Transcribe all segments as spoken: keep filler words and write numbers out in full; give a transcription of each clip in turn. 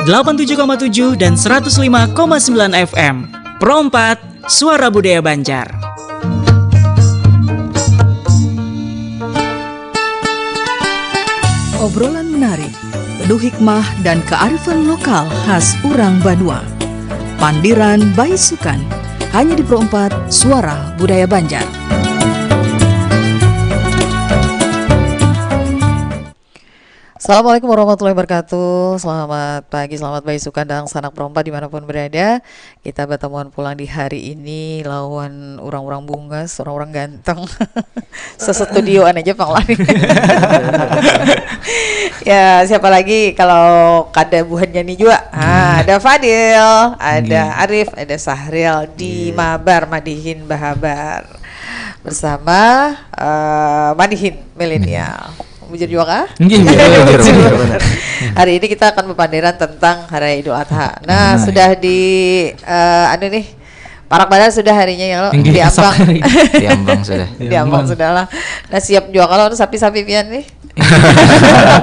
delapan tujuh koma tujuh dan seratus lima koma sembilan F M. Pro empat, Suara Budaya Banjar. Obrolan menarik, penuh hikmah dan kearifan lokal khas urang banua. Pandiran Baisukan, hanya di Pro empat, Suara Budaya Banjar. Assalamualaikum warahmatullahi wabarakatuh. Selamat pagi, selamat baisukan dangsanak Pro empat dimanapun berada. Kita bertemuan pulang di hari ini lawan orang-orang bungas, orang-orang ganteng. Sestudio aja pang lah. Ya, siapa lagi kalau kada buhannya nih juga. Ah, ada Fadil, ada Iya. Arif, ada Sahril di Iya. Mabar Madihin Bahabar bersama eh, Madihin Milenial. Bujur juga kah? Nggih, bujur, bujur, bujur. Hari ini kita akan berpandiran tentang Hari Idul Adha. Nah, Nah, sudah di eh, anu nih, parak banar sudah harinya ya lo. Nggih, Diambang. Esok hari. Diambang sudah. Diambang Diambang. Sudah lah. Nah, siap juga kalau sapi-sapi pian nih.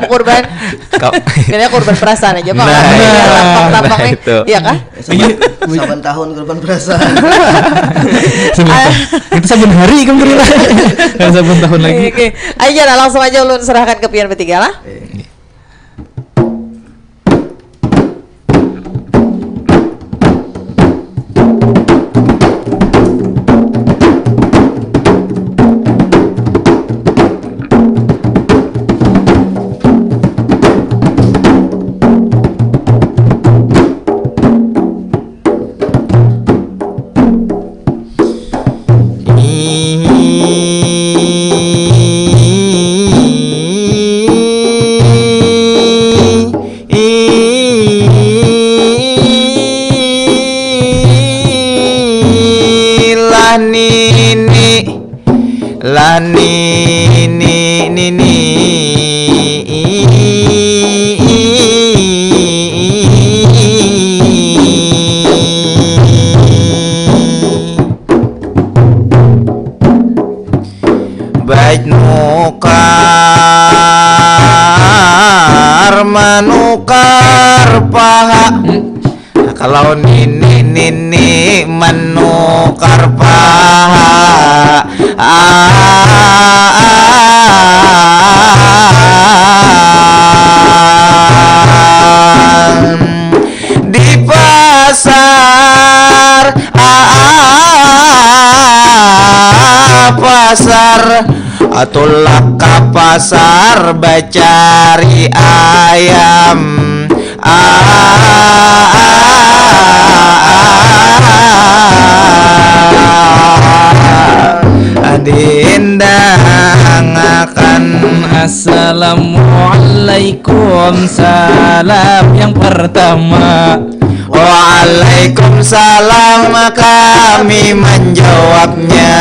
Kurban. Kau Kayaknya kurban perasaan aja, Pak. Nah, Iya, iya. Tampang-tampang Nah, nih. Itu. Iya kah? Saban, Iya. Saban tahun kurban perasaan. Saban Ah. tahun. Itu saban hari kan, Bro. Kan saban tahun lagi. Oke, oke. Ayo, nah, langsung aja ulun serahkan ke pian bertiga lah. Lah nini, lah nini, nini. Baik nukar manukar paha. Kalau nini, nini manukar paha. Ah, ah, ah, ah. Di pasar, ah, pasar, tulak ka pasar bacari ayam. Ah, ah, ah, ah, ah. Diindangakan. Assalamualaikum, salam yang pertama. Waalaikumsalam, kami menjawabnya.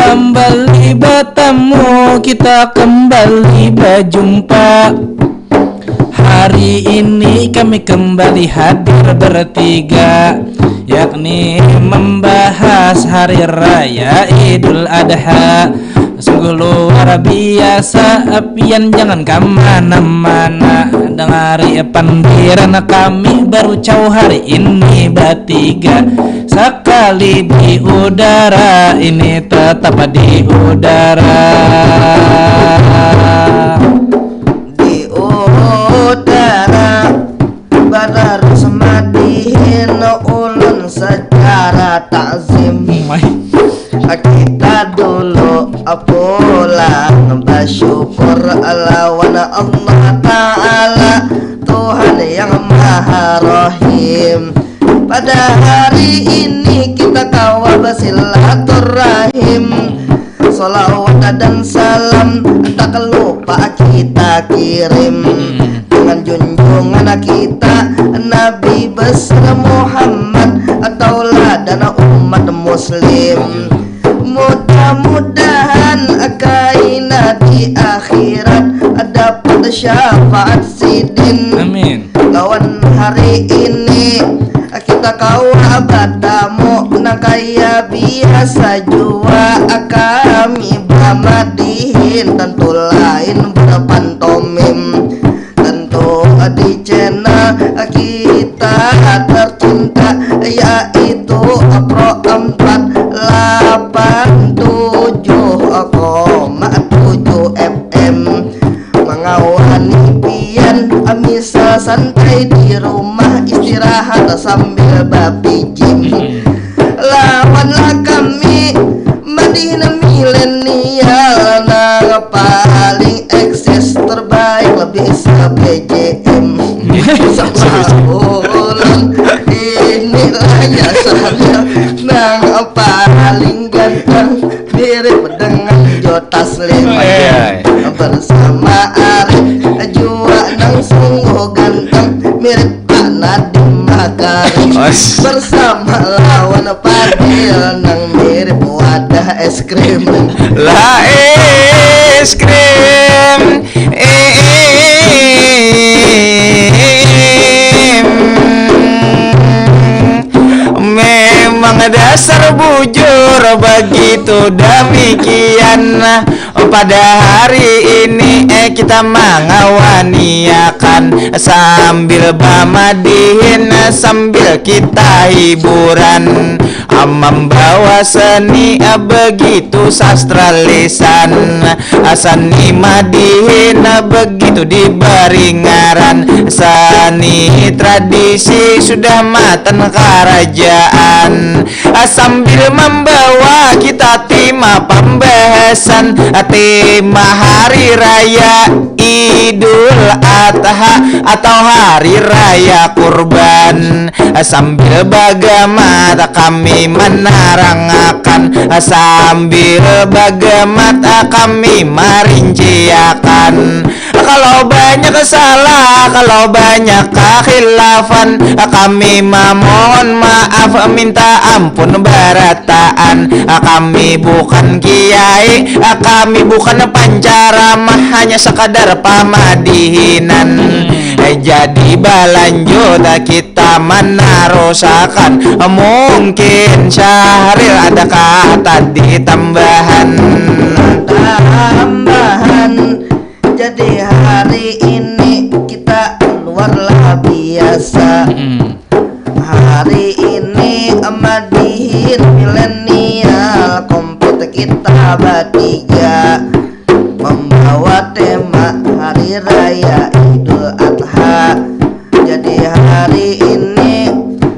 Kembali bertemu, kita kembali berjumpa. Hari ini kami kembali hadir bertiga, yakni membahas Hari Raya Idul Adha. Sungguh luar biasa, pian jangan ka mana-mana. Dengari pandiran kami barucau hari ini batiga. Sakali di udara, ini tetap di udara. Di udara, badarus madihin ulun secara takzim. Mai. Kita dulu pulang bersyukur lawan Allah Ta'ala, Tuhan yang Maha Rahim. Pada hari ini kita kawa bersilaturahim. Salawat dan salam tak lupa kita kirim. Hmm. Dengan junjungan kita Nabi besar Muhammad, tauladan umat muslim. Mudah-mudahan kaina di akhirat dapat syafaat sidin. Amin. Lawan hari ini kita kawa batamu nang kaya biasa jua kami bamadihin, tentu lain berpantomim. Tentu di channel Santai di rumah istirahat sambil bapijim. Lawanlah kami madihin milenial nang paling eksis terbaik lebih se-B J M. Sama ulang inilah ya sambil nang paling ganteng mirip dengan Joe Taslim. Iya. Bersama Arif jua nang sungguh ganteng mirip Pak Nadiem Makarim. Os. Bersama lawan Fadil nang mirip wadah es krim. Lah es krim. Em. Memang dasar bujur begitu demikian. Pada hari ini eh kita mangawaniakan sambil bamadihin sambil kita hiburan. Ah, membawa seni eh, begitu sastra lisan. Ah, seni madihin eh, begitu diberi ngaran. Seni tradisi sudah matan kerajaan. Ah, sambil membawa kita tema pembahasan, ah, tema hari raya Idul Adha atau hari raya kurban. Ah, sambil bagamat kami menerangakan, ah, sambil bagamat kami merinciakan. Kalau banyak salah, kalau banyak kekhilafan, kami memohon maaf, minta ampun barataan. Kami bukan kiai, kami bukan pancaramah, hanya sekadar pamadihinan. Jadi balanjut kita menarusakan. Mungkin Syahril adakah tadi tambahan? Tambahan. Jadi hari ini kita luar lah biasa. Mm-mm. Hari ini madihin milenial komplit kita bertiga membawa tema Hari Raya Idul Adha. Jadi hari ini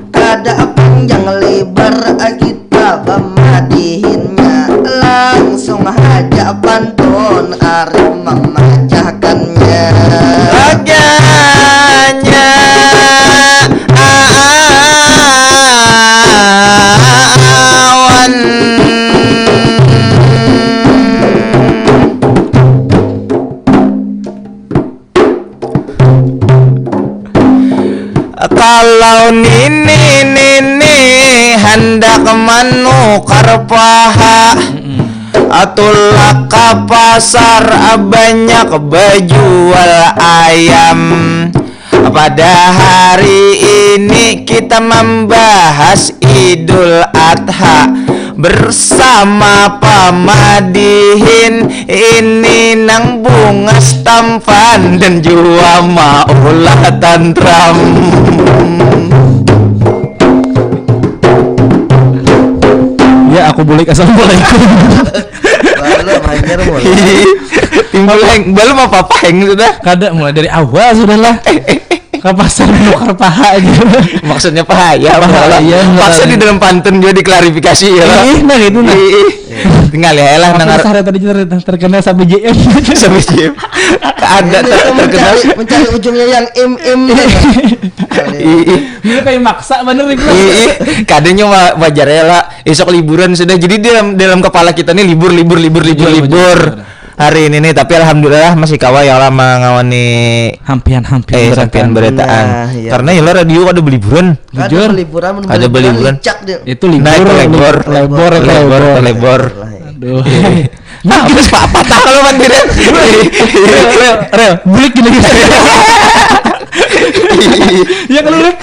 kada panjang lebar kita bamadihinnya, langsung haja pantun Arif memecahkannya. Aganya awan. Kalau nini-nini handak manukar paha, tulak ka pasar, banyak bajual ayam. Pada hari ini kita membahas Idul Adha bersama pamadihin ini nang bungas tampan dan jua maulah tantram. Ya, aku bulik. Assalamualaikum. Baru hanyar mulai. Timbul heng, belum apa-apa heng sudah. Kada, mulai dari awal sudahlah. Ka pasar menukar paha aja. Maksudnya paha ya, paha, iya, maksa di dalam pantun juga diklarifikasi ya. Ih, nah gitu nah. Ih, ih. Tinggal ya lah. Maksudnya nang sehari tadi ter-, terkenal sampai J M. Sampai J M. Ada. Ini tuh terkenal mencari, mencari ujungnya yang im im. Ih, ih. Ini kayak maksa bener nih. Ih, ih. Kadangnya wa-, wajar ya lah. Esok liburan sudah. Jadi dalam, dalam kepala kita nih libur, libur, libur, libur, libur. Hari ini nih, tapi alhamdulillah masih kawa ya lah mangawani hampian-hampian eh, berataan. Sampian berataan. Nah, iya. Karena ya lah radio kada beliburan. Jujur. Kada beliburan, kada beliburan. Licak dia. Itu libur, nah, itu lebor, lebor, lebor, lebor. Aduh. Nah, terus apa, apa tak kalau mandiran? Rel, rel, rel, bulik gini. Ya kalau rel.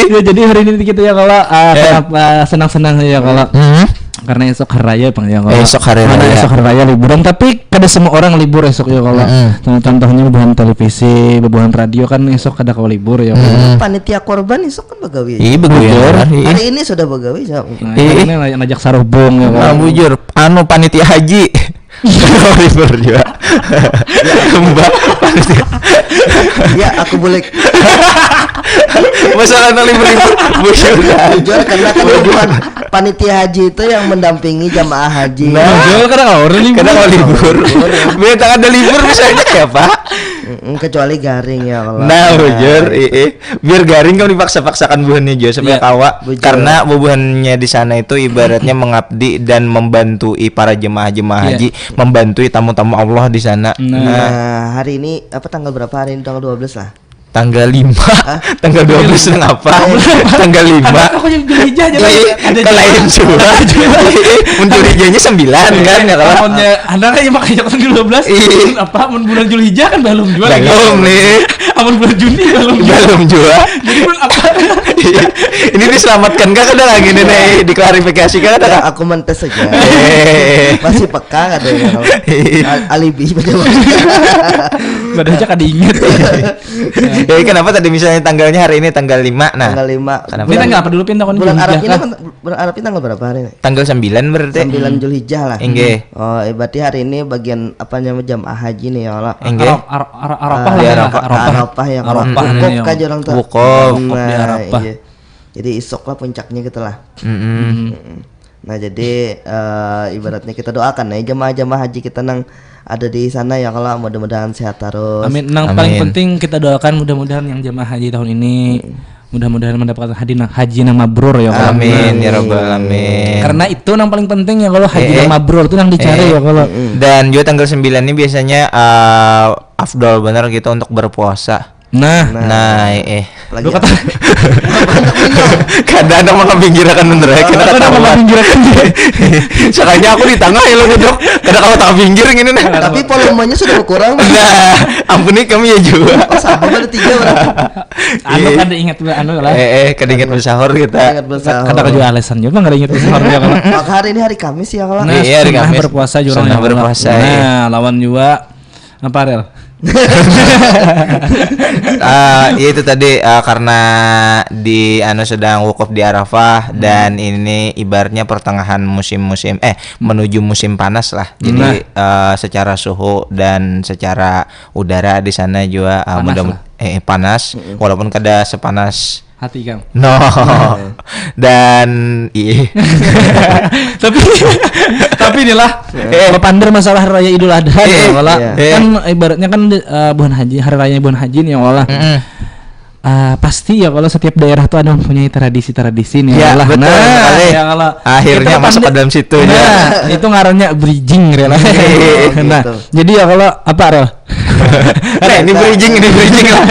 Ya, jadi hari ini kita ya kalau, ah, eh, kenapa senang-senang ya kalau. Hmm. Karena esok hari raya, Bang, ya, kalau esok hari raya. Mana esok hari raya liburan, tapi kada semua orang libur esok ya, kalau. Mm-mm. Contohnya bubuhan televisi, bubuhan radio kan esok kada kawa libur ya. Mm-mm. Panitia korban esok kan begawi. Iya, begawi. Betul. Hari, hari ini sudah begawi, siapa? Nah, iya. Hari ini ngajak sarubung ya, kalau. Nah, bujur, anu, panitia haji. Libur juga. Mbak, panitia. Ya, aku bulik. Masalah nang libur-libur, bujur. Jujur, karena kan bukan panitia haji itu yang mendampingi jamaah haji. Nah. Jual kada kawa orang libur. Kada mau libur. Biar tak ada libur misalnya ya, Pak. Mm-mm, kecuali garing ya kalau. Nah, bujur, ih, ih. Biar garing kamu dipaksa-paksakan buhannya juga supaya Iya, kawa. bujur. Karena bubuhannya di sana itu ibaratnya mengabdi dan membantui para jemaah-jemaah Iya. Haji, membantui tamu-tamu Allah di sana. Nah. Nah, hari ini apa, tanggal berapa hari ini? Tanggal dua belas lah. Tanggal lima. Tanggal dua belas ngapa? Tanggal lima. Aku yang Julhijjah aja Ih, ada ke lain juga. Mencuriganya sembilan kan ya kalau. Tahunnya ada kan yang makanya kan dua belas. Iya. Apa mun bulan Julhijjah kan belum juga. Belum nih. Amun bulan Juni belum juga. Belum juga. Jadi pun apa? Ini diselamatkan kah kada lagi nih, nih? Diklarifikasi kah kada? Ya, aku mentes aja. Eh. Masih peka katanya kalau Al- alibi. Padahal aja kada ingat. Jadi kenapa tadi misalnya tanggalnya hari ini tanggal lima? Nah, Tanggal lima. Kenapa? Ini tanggal apa dulu, Pin, tahun Bulan Arab Julhijjah ini kah? Tanggal sembilan berarti. Sembilan Julhijjah lah. Inggih. Oh, eh, berarti hari ini bagian apanya, jamaah haji nih ya Allah. Inggih. Araf- Ar- Ar- Arafah Di lah, Arafah. Arafah. Arafah ya kalau. Arafah Wukuf ini ya. kah orang tuh? Wukuf. Wukuf di Arafah. Iya. Jadi isuk lah puncaknya gitu lah. Mm-mm. Mm-mm. Nah, jadi eh, ibaratnya kita doakan ya jamaah-jamaah haji kita nang ada di sana ya kalau, mudah-mudahan sehat terus. Amin. Nang paling Amin. penting kita doakan mudah-mudahan yang jamaah haji tahun ini mudah-mudahan mendapatkan haji nang haji nang mabrur ya Allah. Amin ya rabbal alamin. Karena itu nang paling penting ya kalau haji Eh, nang eh. Mabrur itu nang dicari Eh. ya kalau. Dan juga tanggal sembilan ini biasanya eh, afdol benar gitu untuk berpuasa. Nah, Nah, eh. Lagi lu kata Kada ada mau pinggirakan bener ya, kita Kada ketahuan. Pinggirakan dia. Sekalinya aku di tengah ya lo duduk. Kada kalau tak pinggir gini nah. Tapi volumenya sudah berkurang. Nah, ampuni kami ya juga. Oh, sama ada tiga berarti. Anu kan ingat gue anu lah. Eh, eh, kada ingat bersahur kita. Ingat bersahur. Kata juga alasan juga nggak ingat bersahur dia kalau. Maka hari ini hari Kamis ya kalau. Nah, Iya, hari sunnah Kamis. Berpuasa juga Sunnah orang berpuasa, Nah, iya. Lawan juga apa Rel? Ah, iya itu tadi ah, karena di anu sedang wukuf di Arafah dan ini ibaratnya pertengahan musim-musim eh menuju musim panas lah. Jadi Nah. Eh, secara suhu dan secara udara di sana juga eh, Panas mudah lah. eh panas walaupun kada sepanas Hati kang. no dan iya tapi tapi inilah Eh. Bapander masalah raya Idul Adha Eh, ya Allah. iya. Kan ibaratnya kan eh, buhan haji hari raya buhan haji nih ya Allah. Mm-mm. Ah, pasti ya kalau setiap daerah tuh ada mempunyai tradisi-tradisi nih Ya, Allah. Betul Nah, sekali. Ya Allah. Akhirnya Kita masuk pasti- ke dalam situ ya. Nah, itu ngarannya bridging Rel. Oh, Nah, gitu. Jadi ya kalau apa Rel? Nah, ini bridging, ini bridging lah.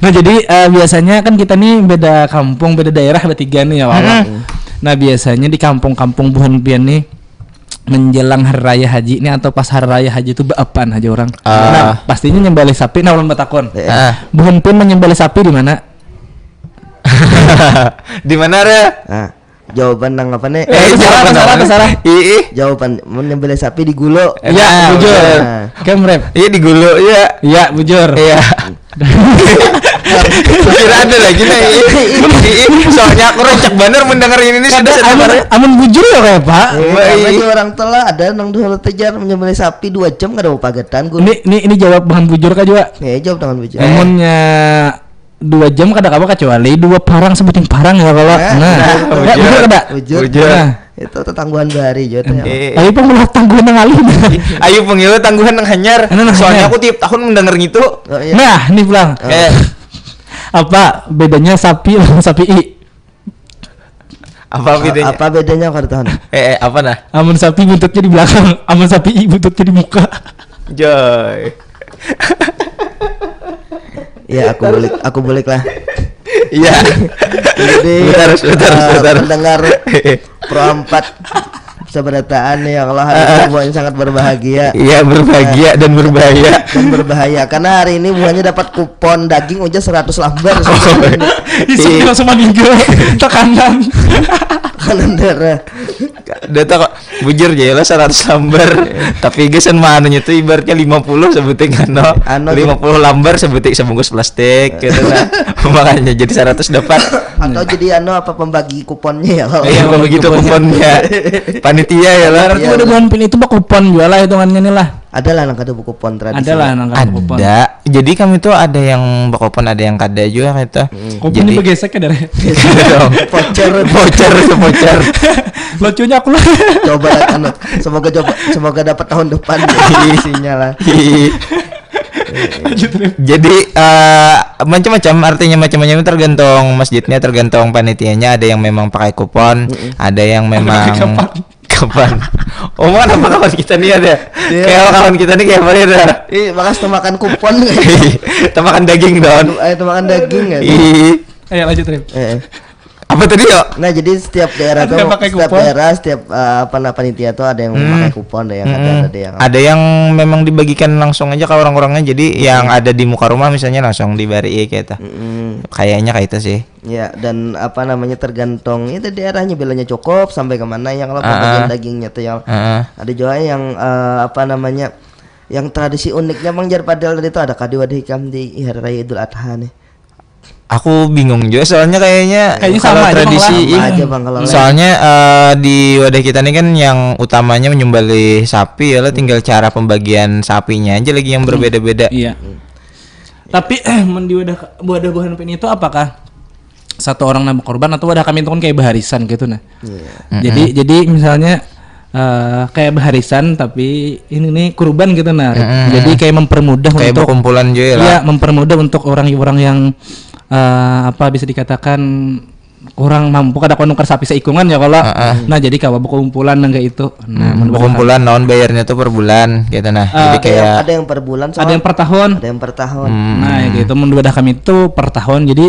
Nah jadi eh, biasanya kan kita nih beda kampung, beda daerah bertiga nih ya Allah. Nah biasanya di kampung-kampung buhan pian nih menjelang hari raya haji nih atau pas hari raya haji itu beapan aja orang. Ah. Nah pastinya nyembelih sapi. Nah ulun batakon. Ah. Buhan pian menyembelih sapi di mana? Di mana Re? Nah, jawaban nang apa nih? Eh, Terserah, jawaban terserah, apa? terserah. Ih, ih. Jawaban menyembelih sapi di gulo. Ya, Bujur. betul. Kem Rep. Iya di gulo ya. Ya bujur. Iya. Kira ada lagi nih. Ih, ih, ih. Soalnya aku rancak bener mendengar ini nih sudah Amun, sabar. Amun bujur ya kayak pak. Iya, Karena iya. Di orang telah ada nang dulu tejar menyembelih sapi dua jam kada mau pagetan gue. Ini ini ini jawab bahan bujur kah juga? Ya jawab dengan bujur. Amunnya dua jam kada kawa kecuali dua parang sebuting parang ya kalau. Nah, Nah, betul. ya, bujur kada? Bujur. Bujur. Nah. Itu tetangguhan bahari juga tuh. Em, Ya. Eh, Tapi pun belah tangguhan nang alim. Ayo pengilu tangguhan nang hanyar. Anu nang Soalnya hanyar. Aku tiap tahun mendengar gitu. Oh, iya. Nah, ini pulang. Eh, Apa bedanya sapi lawan sapi i? apa bedanya? Apa bedanya kalau tahun? Eh, eh, apa nah? Amun sapi buntutnya di belakang, amun sapi i buntutnya di muka. Joy. Ya aku bulik, aku bulik lah. Iya. Jadi Betul, betul, eh, betul. Pendengar Pro empat seberataan nih ya kalau hari ini buahnya sangat berbahagia Iya berbahagia dan berbahaya. Dan berbahaya karena hari ini buahnya dapat kupon daging uja seratus lambar. Isuk langsung meninggal, tekanan. Kanan darah. Data kok bujur aja lah seratus lambar. Tapi gesan mah anunya tuh ibaratnya lima puluh sebuting anu. Anu, Lima puluh lambar sebuting sebungkus plastik gitu lah. Makanya jadi seratus dapat. Atau jadi anu apa pembagi kuponnya ya kalau. Iya begitu kuponnya. Panitia ya lah. Berarti udah buhan pin itu bakupon juga lah hitungannya nih lah. Ada lah nang kada bekupon tradisi. Ada lah nang kada kupon. Ada. Jadi kami tuh ada yang bekupon, ada yang kada juga gitu. Kupon Jadi ini bergesek ya dari. Dong. Voucher. Voucher, voucher. Lucunya aku lah. Coba lah, anu, semoga coba semoga dapat tahun depan isinya lah. Lanjut, Rip. Jadi eh, macam-macam, artinya macam-macam, tergantung masjidnya, tergantung panitianya. Ada yang memang pakai kupon, ada yang memang Kapan? Kapan? Oh, mana kawan kita nih ada? Iya. Kayak kawan kita nih kayak apa ya? Ih, bakas temakan kupon. Temakan daging, Don. Eh, temakan daging kan. Ih. Ayo, lanjut, Rip. Eh. Apa tadi, yo? Nah, jadi setiap daerah Ada tuh, yang pakai setiap kupon? Daerah, setiap eh, apa, nah, panitia tuh ada yang Hmm. pakai kupon, ada yang ada, Mm-mm. ada yang Ada yang memang dibagikan langsung aja ke orang-orangnya, jadi yang ada di muka rumah misalnya langsung dibari kita. Mm-mm. Kayaknya kayak itu sih. Ya, dan apa namanya, tergantung itu daerahnya, bilanya cukup sampai kemana yang kalau Ah, pembagian ah. Dagingnya tuh yang Heeh. ada juga yang eh, apa namanya, yang tradisi uniknya, Bang, jar padahal tadi tuh ada kah di wadah ikam di hari raya Idul Adha nih? Aku bingung juga soalnya kayaknya Kayaknya kalau sama aja, Bang, tradisi lah. Sama ih, aja, Bang, kalau lain. Soalnya eh, di wadah kita nih kan yang utamanya menyembelih sapi ya lah, tinggal cara pembagian sapinya aja lagi yang berbeda-beda. Iya. Tapi mun di wadah, wadah buhan pin itu apakah satu orang nang berkorban atau wadah kami itu kan kayak baharisan gitu nah. Iya. Jadi jadi misalnya eh, kayak baharisan tapi ini nih kurban gitu nah. Jadi kayak mempermudah Kayak untuk berkumpulan juga ya lah. Iya, mempermudah untuk orang-orang yang eh, apa bisa dikatakan kurang mampu, kada kawa nukar sapi seikungan ya kalau. Heeh. Nah, jadi kawa berkumpulan nang kayak itu. Nah, mun Berkumpulan naon bayarnya tuh per bulan gitu nah. Ah, Jadi kayak Ada yang per bulan, ada yang per tahun. Ada yang per tahun. Hmm. Nah, ya gitu, mun wadah kami itu per tahun, jadi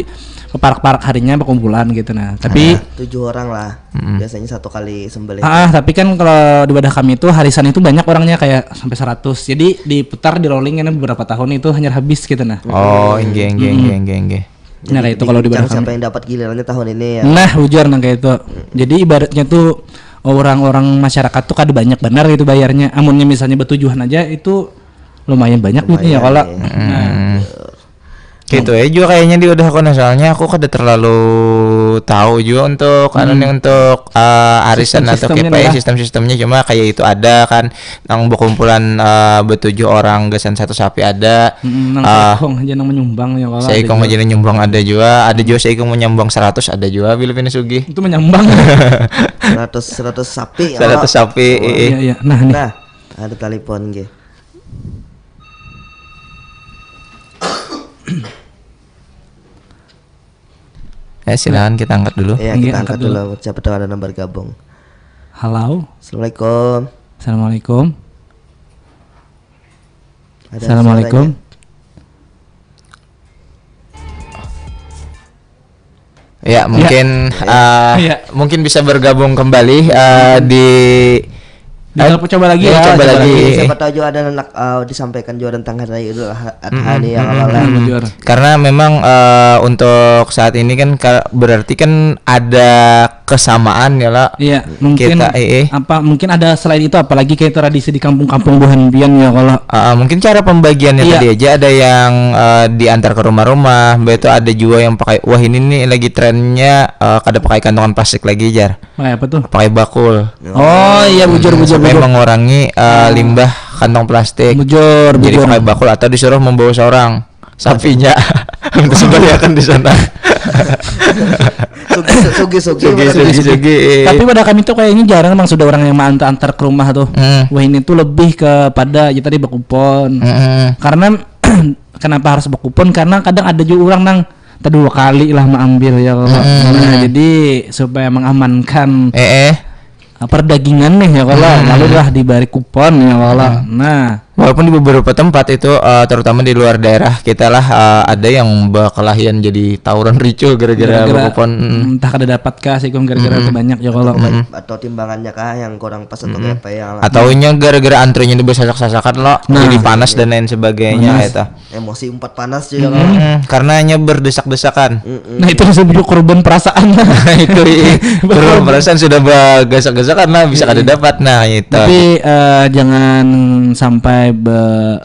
parak-parak harinya berkumpulan gitu nah. Tapi Tujuh orang lah. Mm-mm. Biasanya satu kali sembelih. Ah, tapi kan kalau di wadah kami itu harisan itu banyak orangnya, kayak sampai seratus. Jadi diputar, di rolling kan beberapa tahun itu hanya habis gitu nah. Oh, inggih, inggih, inggih, inggih, inggih. Nah, kayak itu kalau di Dicang wadah kami. Siapa yang dapat gilirannya tahun ini ya. Nah, ujar nang kayak itu. Jadi ibaratnya tuh orang-orang masyarakat tuh kada banyak benar gitu bayarnya. Amunnya misalnya bertujuhan aja itu lumayan banyak duitnya ya Lumayan, kalau. Iya. Nah, Gitu ya juga kayaknya di wadah aku nah, soalnya aku kada terlalu tahu juga untuk anu nih, untuk eh, arisan atau Sistem-sistemnya K P I lah. Sistem-sistemnya, cuma kayak itu ada kan nang berkumpulan eh, bertujuh orang gasan satu sapi ada. Mm, nang Ah, seikong aja nang menyumbang ya kalau. Seikong aja nyumbang ada juga, ada juga seikong menyumbang seratus ada juga bila pina sugih. Itu menyambang. Seratus, seratus sapi. Seratus Oh. sapi. Iya. Iya, iya. Nah, nih. Nah, ada telepon ge. Ya, silakan kita angkat dulu. Ya, Iya, kita angkat angkat dulu. Dulu. Siapa tahu ada nomor gabung. Halo. Assalamualaikum. Assalamualaikum. Ada Assalamualaikum. Suaranya? Ya, mungkin eh, Iya. mungkin bisa bergabung kembali eh, di Tinggal coba lagi Iya, ya. coba lagi. Siapa tahu juga ada anak eh, disampaikan juga tentang hari raya Idul Adha nih yang Hmm, awalnya. bujur. Karena memang eh, untuk saat ini kan ka- berarti kan ada kesamaan ya lah. Iya, mungkin Kita, eh, eh. apa mungkin ada selain itu, apalagi kayak tradisi di kampung-kampung buhan pian ya kalau. Ah, mungkin cara pembagiannya Iya. Tadi aja ada yang eh, diantar ke rumah-rumah, mbak itu ada juga yang pakai, wah ini nih lagi trennya eh, kada pakai kantongan plastik lagi jar, Pakai apa tuh? pakai bakul. Oh iya, bujur, bujur, Supaya bujur. mengurangi eh, limbah kantong plastik. Bujur, Jadi bujur. Pakai bakul atau disuruh membawa seorang sapinya untuk sembeliakan di sana. Sugi, sugi, sugi. Sugi, sugi, sugi. Tapi pada kami tuh kayaknya jarang emang sudah orang yang mau antar, antar ke rumah tuh. Hmm. Wah, ini tuh lebih kepada ya tadi berkupon. Mm-mm. Karena kenapa harus berkupon? Karena kadang ada juga orang nang tadi dua kali lah mengambil ya kalau. Mm-mm. Nah, jadi supaya mengamankan Eh, eh. perdagingan nih ya kalau, Hmm. lalu lah diberi kupon ya kalau. Nah, Walaupun di beberapa tempat itu, eh, terutama di luar daerah kita lah, eh, ada yang berkelahian jadi tawuran ricuh gara-gara gara-gara berkupon. Mm. entah kada dapat kah sih gara-gara banyak ya kalau. Atau timbangannya kah yang kurang pas atau kayak apa yang Atau nya gara-gara antrinya itu bersasak-sasakan lo, Nah. Jadi panas dan lain sebagainya Panas. Itu. Emosi empat panas juga kalau. Mm, karena hanya berdesak-desakan. Nah, itu disebut korban perasaan. Itu i- Kalau perasaan sudah bergesak-gesak karena bisa kada dapat, nah itu. Tapi eh, jangan sampai be-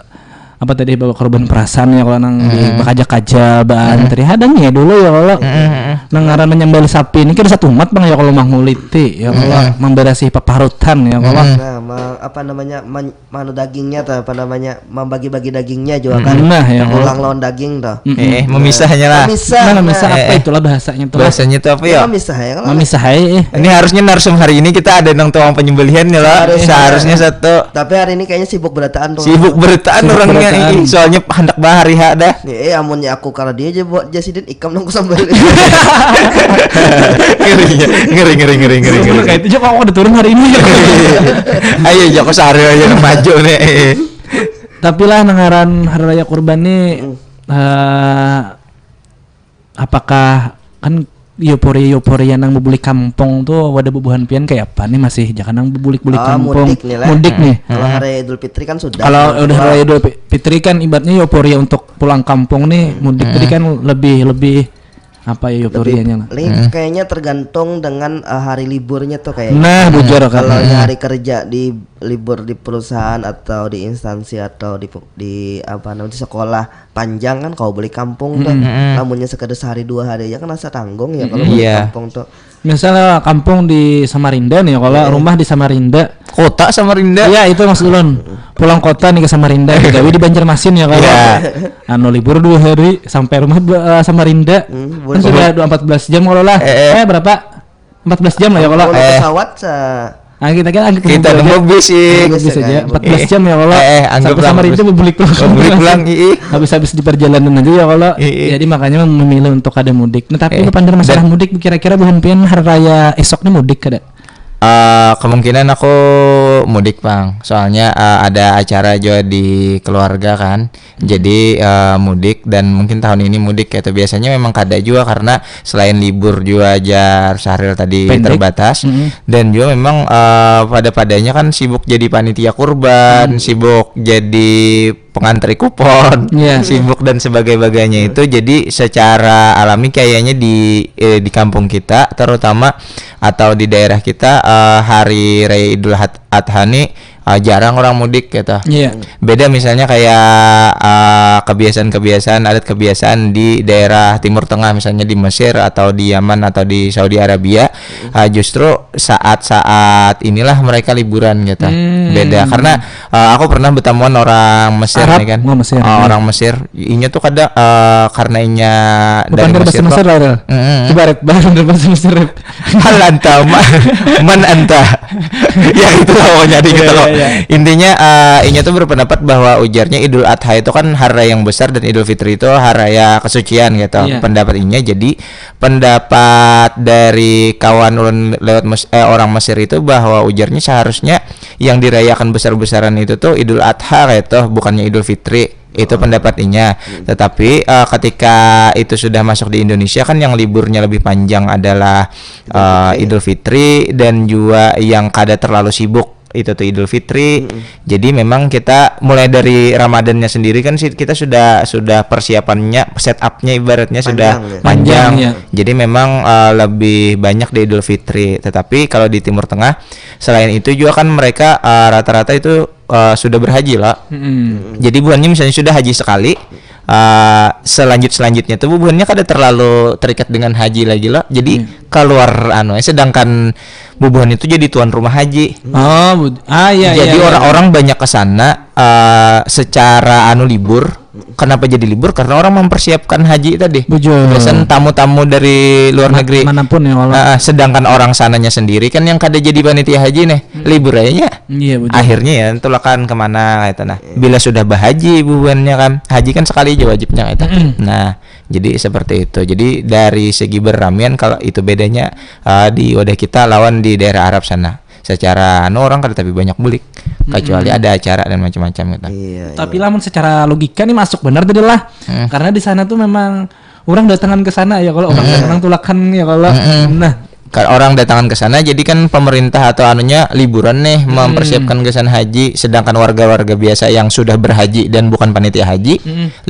apa tadi, bawa korban perasaan ya kalau nang di bakaja-kaja baantri hadang ya dulu ya kalau nang ngaran menyembelih sapi ini kada satu umat bang ya kalau manguliti ya kalau memberasihi paparutan ya kalau Nah, ma- apa namanya man- manu dagingnya tuh apa namanya membagi-bagi dagingnya juga kan. Nah, ya. Tulang lawan daging tuh. Eh, memisahnya lah. Memisah. Nah, misal Eh, apa eh. itulah bahasanya tuh. Bahasanya tuh apa ya? Memisah ya kalau. Memisah eh. Ini harusnya narsum hari ini kita ada nang tuang penyembelihan ya lah. Harusnya. Seharusnya satu Tapi hari ini kayaknya sibuk berataan tuh. Sibuk berataan Sibuk orangnya. berataan. Ih, soalnya hendak bah hari H dah. Nih, eh amunnya aku kalau dia aja buat Jasidin ikam nang kusambal. Ngeri, ngeri, ngeri, ngeri, ngeri, ngeri. Kayak itu juga aku udah turun hari ini. Ayo, joko sehari aja nang maju nih. Tapi lah nang ngaran hari raya kurban nih eh, apakah kan euforia euforia nang bebuli kampung tuh wadah bubuhan pian kayak apa nih masih jangan nang bebuli-buli Ah, kampung mudik nih lah. Mudik nih. Kalau hari Idul Fitri kan sudah. Kalau udah Wah, raya Idul Fi- Fitri kan ibaratnya euforia untuk pulang kampung nih mudik tadi kan lebih lebih apa ya lebih- euforianya lah. Ini kayaknya tergantung dengan eh, hari liburnya tuh kayaknya. Nah, bujur kan. Kalau hari kerja di libur di perusahaan atau di instansi atau di pu- di apa namanya di sekolah panjang kan kau beli kampung tuh. Namunnya sekedar sehari dua hari aja kan rasa tanggung ya kalau beli Iya. kampung tuh. Misalnya kampung di Samarinda nih, kalau rumah di Samarinda. Kota Samarinda. Iya itu maksud ulun. Pulang kota nih ke Samarinda, gawe di Banjarmasin ya kalau. Iya. Anu libur dua hari sampai rumah dua, eh, Samarinda. Hmm, Kan boleh. Sudah dua empat belas jam kalau lah. Eh, eh. Eh berapa? Empat belas jam lah ya kalau. Kalau Eh. pesawat se Ah, kita kan anggap Kita aja. nunggu bis sih. Anggap bis aja. Empat belas Eh, jam ya kalau. eh, eh, anggap Sampai lah, Samarinda anggap bis. Bulik pulang. Bulik pulang, ih. Habis-habis di perjalanan aja ya kalau. Ih, ih. Jadi makanya memilih untuk ada mudik. Nah, tapi Eh, bepandir masalah dan- mudik kira-kira buhan pian hari raya esok nih mudik kada? Eh, kemungkinan aku mudik bang, soalnya eh, ada acara juga di keluarga kan, jadi eh, mudik dan mungkin tahun ini mudik gitu. Biasanya memang kada juga karena selain libur juga ajar Sahril tadi Pendek. Terbatas Mm-mm. dan juga memang eh, pada-padanya kan sibuk jadi panitia kurban, sibuk jadi pengantri kupon, Iya. sibuk dan sebagainya itu. Jadi secara alami kayaknya di eh, di kampung kita terutama atau di daerah kita eh, hari raya Idul Hat- Adha nih eh, jarang orang mudik gitu. Iya. Beda misalnya kayak eh, kebiasaan-kebiasaan adat kebiasaan di daerah Timur Tengah misalnya di Mesir atau di Yaman atau di Saudi Arabia eh, justru saat-saat inilah mereka liburan gitu. Hmm. Beda karena eh, aku pernah bertemuan orang Mesir Arab, nih kan. oh, Mesir. Oh, Hmm. Orang Mesir, inya tuh kada eh, karena inya dari Bukan Mesir bahasa kok. Mesir lah. Mm-mm. Ibarat bahasa bahasa Mesir. Hal anta ma- man anta ya itulah pokoknya di gitu Iya, loh. Iya, iya. Intinya eh, inya tuh berpendapat bahwa ujarnya Idul Adha itu kan hari raya yang besar dan Idul Fitri itu hari raya kesucian gitu. Iya. Pendapat inya jadi pendapat dari kawan ulun lewat Mes- eh, orang Mesir itu bahwa ujarnya seharusnya yang dirayakan besar-besaran itu tuh Idul Adha gitu, bukannya Idul Fitri. Itu pendapat inya. Tetapi eh, ketika itu sudah masuk di Indonesia kan yang liburnya lebih panjang adalah eh, Idul Fitri dan juga yang kada terlalu sibuk itu tuh Idul Fitri. Jadi memang kita mulai dari Ramadannya sendiri kan sih kita sudah sudah persiapannya, set up-nya ibaratnya sudah Panjang, ya. panjang. Panjang, ya. Jadi memang eh, lebih banyak di Idul Fitri. Tetapi kalau di Timur Tengah selain itu juga kan mereka eh, rata-rata itu eh, sudah berhaji lah. Mm-mm. Jadi buhannya misalnya sudah haji sekali, eh, selanjut selanjutnya tuh buhannya kada terlalu terikat dengan haji lagi lah. Jadi keluar anu, eh, sedangkan bubuhan itu jadi tuan rumah haji. Oh, bud- ah iya iya. Jadi Iya. Orang-orang banyak ke sana eh, secara anu libur. Kenapa jadi libur? Karena orang mempersiapkan haji tadi. Bujur. Biasanya tamu-tamu dari luar Ma- negeri. Manapun ya kalau. Ah, sedangkan orang sananya sendiri kan yang kada jadi panitia haji nih, libur aja. Iya bujur. Akhirnya ya tulakan kemana gitu nah. Bila sudah bahaji bubuhannya kan, haji kan sekali aja wajibnya gitu. Mm-mm. Nah, jadi seperti itu. Jadi dari segi berramian kalau itu bedanya eh, di wadah kita lawan di daerah Arab sana. Secara anu orang kada tapi banyak bulik, kecuali ada acara dan macam-macam gitu. Iya. Tapi lamun secara logika nih masuk benar tadi lah. Karena di sana tuh memang orang datangan ke sana ya kalau orang orang tulakan ya kalau. Nah, Kalau orang datangan ke sana, jadi kan pemerintah atau anunya liburan nih mempersiapkan ke sana haji, sedangkan warga-warga biasa yang sudah berhaji dan bukan panitia haji,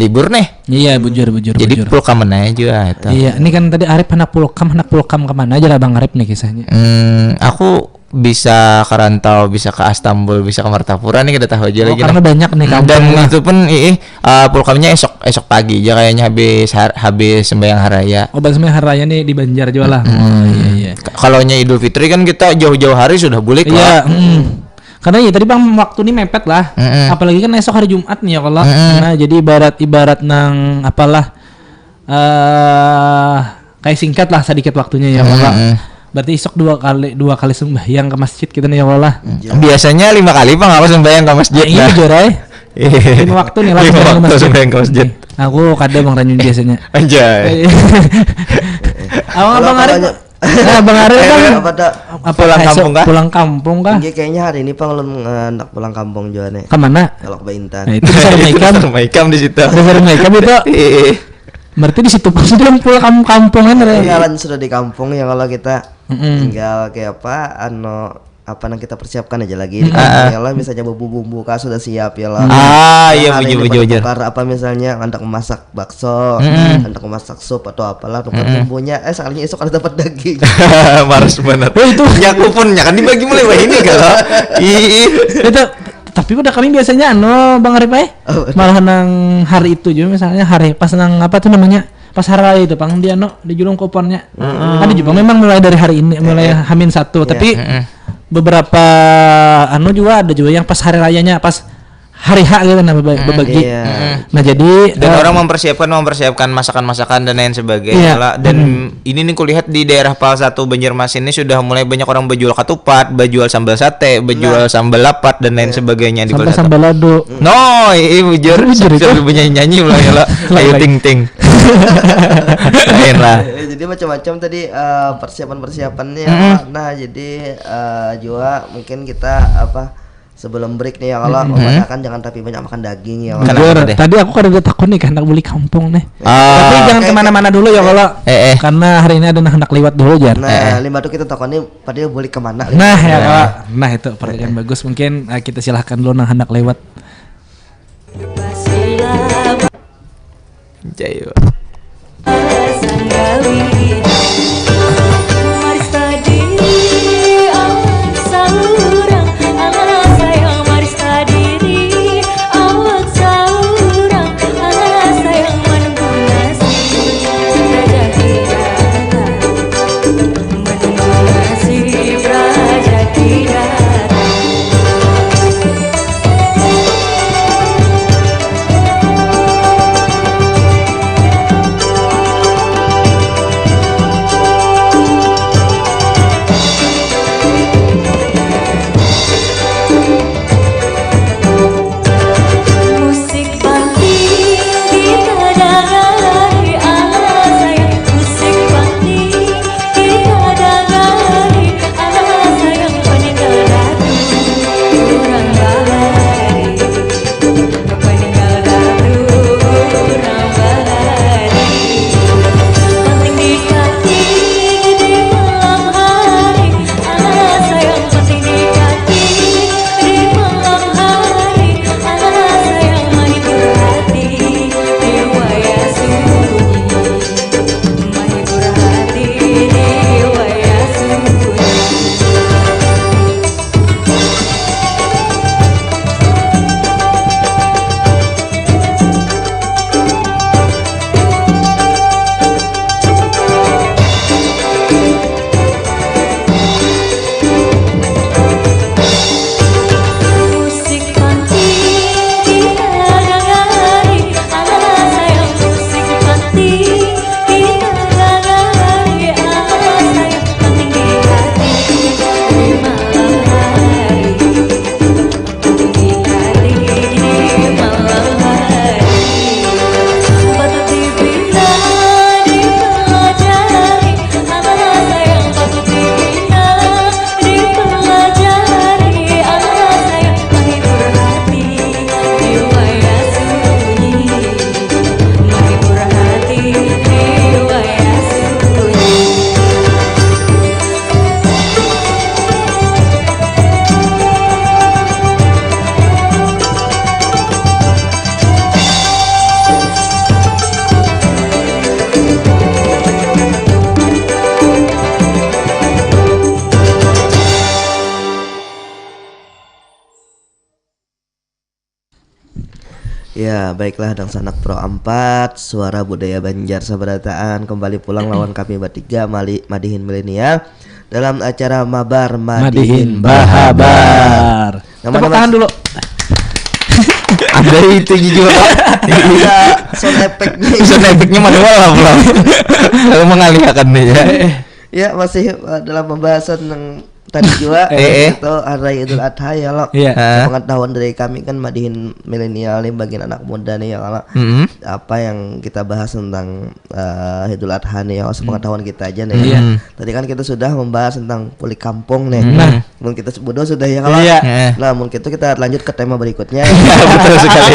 libur nih. Iya bujur bujur. Jadi Bujur. Pulkamen aja juga itu. Iya, ini kan tadi Arif anak Pulkam, anak Pulkam kemana aja lah Bang Arif nih kisahnya. Hmm, aku bisa ke rantau, bisa ke Astambul, bisa ke Martapura nih, kita tahu aja Oh, lagi karena nah. Banyak nih kampung Dan lah. Itu pun iih, uh, pulkamnya esok esok pagi aja kayaknya, habis har- habis sembahyang haraya. Oh, bahasa Merah Raya nih di Banjar juga lah. Oh, iya, iya. K- Kalau nya Idul Fitri kan kita jauh-jauh hari sudah bulik Iya, lah. mm. Karena ya tadi bang waktu ini mepet lah. Mm-mm. Apalagi kan esok hari Jumat nih ya kalau. Mm-mm. Nah, jadi ibarat ibarat nang apalah eh kayak singkat lah sedikit waktunya ya kalau. Mm-mm. Berarti esok dua kali dua kali sembahyang ke masjid kita nih ya kalau lah. Biasanya lima kali, Bang, aku sembahyang ke masjid. Iya Nah. jujur ay. Iya. Lima waktu nih lah Lima sembahyang ke waktu masjid. Sembahyang ke masjid. Aku kada bang Ranjun biasanya. Anjay. Awang Kalau bang Arif. apanya? Nah, bang Arif Eh, kan apa tak? apa Pulang esok kampung kah? Pulang kampung kah? Ini kayaknya hari ini pang ulun ngandak pulang kampung juga nih. Kemana? Kalau ke Intan. Nah, itu besar Itu Maikam. Besar Maikam di situ. Besar Maikam itu. Iya. Berarti di situ pun sudah pulang kamp- kampung kan Re? Kenalan sudah di kampung ya kalau kita. Mm-mm. Tinggal kayak apa anu apa yang kita persiapkan aja lagi. Mm-mm. Ya lah misalnya bumbu-bumbu kah sudah siap ya lah. Ah, iya, Hari bujur, ini bujur, pada bujur. tukar apa misalnya ngandak masak bakso, Mm-mm. ngandak masak sup atau apalah tukar Mm-mm. bumbunya. Eh sekalinya esok ada dapat daging. Maras banget. Oh, itu. Nyaku pun nyakan dibagi mulai wah ini kalau. Ih. Itu tapi udah kami biasanya anu Bang Arif eh Oh, betul. Malah nang hari itu juga misalnya hari pas nang apa tuh namanya pas hari raya itu pang dia no di julung kuponnya ada juga memang mulai dari hari ini mulai Eh, hamin satu iya. Tapi Mm-mm. beberapa anu juga ada juga yang pas hari rayanya pas hari H gitu nah beba- bebagi Iya. Nah jadi Dan eh, orang mempersiapkan mempersiapkan masakan-masakan dan lain sebagainya Iya. lah. Dan ini nih kulihat di daerah Pal satu Banjarmasin ini sudah mulai banyak orang berjual katupat, berjual sambal sate, berjual sambal lapat dan lain sebagainya di sampai Pal satu. Sambal Lado No, iya bujur. Bujur itu. Sambil bernyanyi-nyanyi ulah ya lah. Ayu Lain. Ting Ting. Lain lah. Eh, jadi macam-macam tadi eh, persiapan-persiapannya. Mm-mm. Nah, jadi eh, juga mungkin kita apa sebelum break nih ya kalau Mm-mm. memadakan jangan tapi banyak makan daging ya. Kenapa Jujur, deh? Tadi aku kada ada takut nih hendak beli kampung nih. Ah. Tapi jangan Oke, kemana-mana oke. Dulu ya kalau Eh, eh. Karena hari ini ada nang hendak lewat dulu jar. Nah, Eh. Lima tuh kita takoni pada beli kemana? Nah ya kalau Nah itu pertanyaan bagus. Mungkin eh, kita silahkan dulu nang hendak lewat. Jayo. Ya, baiklah, dangsanak Pro empat, suara budaya Banjar sabarataan, kembali pulang lawan kami bertiga, Mali, Madihin Milenial, dalam acara Mabar Madihin Bahabar. Nama-nama Tepuk tangan dulu. Ada itu juga, Pak. Iya, sound effect nih. Sound effect-nya manual lah, Bro. Lalu mengalihkan nih ya. Ya, masih uh, dalam pembahasan yang tadi juga. Eh, eh. Itu hari Idul Adha ya, lo. Iya. Hah? Pengetahuan dari kami kan Madihin Milenial nih, bagian anak muda nih ya, kalau Mm-mm. apa yang kita bahas tentang uh, Idul Adha nih ya, sepengetahuan kita aja nih. Iya. Tadi kan kita sudah membahas tentang puli kampung nih. Nah. Mun kita berdua sudah ya, kalau. Iya. Eh. Nah, mungkin itu kita lanjut ke tema berikutnya. Betul sekali.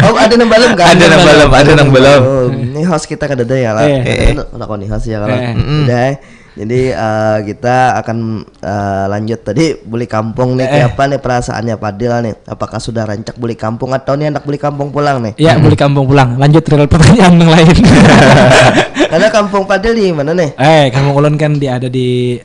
Oh, ada nang belum kan? Ada nang belum, ada nang belum. Oh, ini host kita kada ada ya lah. Eh. Kita kan lakoni host ya kalau. Eh. Mm-mm. Udah. Jadi eh, kita akan eh, lanjut tadi buli kampung nih, Eh. kayak apa nih perasaannya Padil nih? Apakah sudah rancak buli kampung atau nih anak buli kampung pulang nih? Ya, buli kampung pulang. Lanjut rel pertanyaan yang lain. Karena kampung Padil di mana nih? Eh, kampung ulun kan di ada di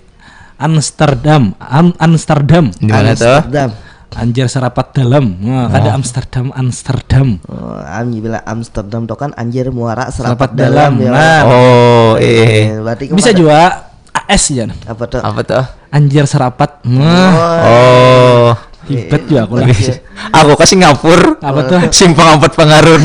Amsterdam. Am, Amsterdam. Di mana tuh? Amsterdam. Anjir serapat dalam. Nah, kada Amsterdam, Amsterdam. Oh, am bilang Amsterdam tuh kan anjir muara Serapat serapat dalam, dalam, ya. nah. Oh, iya. Eh, berarti Bisa kemana? Juga A S ya. Apa tuh? Apa tuh? Anjir serapat. Nah, Oh. hebat juga aku lah. Aku ke Singapura. Apa tuh? Simpang empat Pengarun.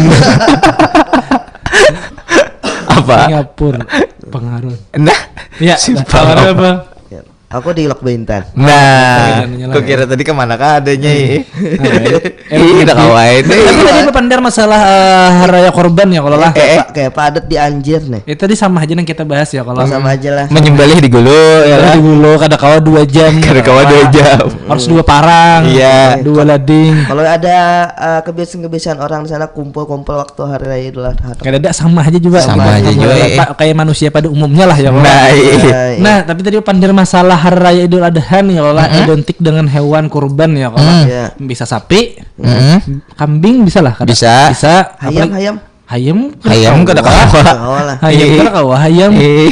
Apa? Singapura pengaruh. Nah, Ya, Simpang pengaruh apa? Apa? Ya. Aku di Lok Bintan. Nah, Iya, kau kira tadi kemana kah adanya ini? Nah, Ih, udah kawain nih. Tapi tadi bepander masalah eh, hari raya korban ya kalau lah. Eh, eh. Kayak, kayak padat di anjir nih. Itu tadi sama aja yang kita bahas ya kalau. Sama aja lah. Menyembelih di gulu ya Kalau lah. Di gulu kada kawa dua jam. Kada kawa dua jam. Harus dua parang. Iya. Dua lading. Kalau ada uh, kebiasaan-kebiasaan orang di sana kumpul-kumpul waktu hari raya Idul Adha. Kada ada sama aja juga. Sama aja juga, eh. Pa- Kayak manusia pada umumnya lah ya. Kalau. Nah, iya. Nah, iya. Nah, tapi tadi bepander masalah hari raya Idul Adha nih ya kalau identik dengan hewan kurban ya kalau. Hmm. Iya. Bisa sapi, Mm-mm. kambing bisa lah kada? Bisa. Bisa. Hayam, Apalagi- hayam. Hayam. Hayam kada Kawa. kawa. Kawa lah. Hayam Eh. kada kawa hayam. Eh,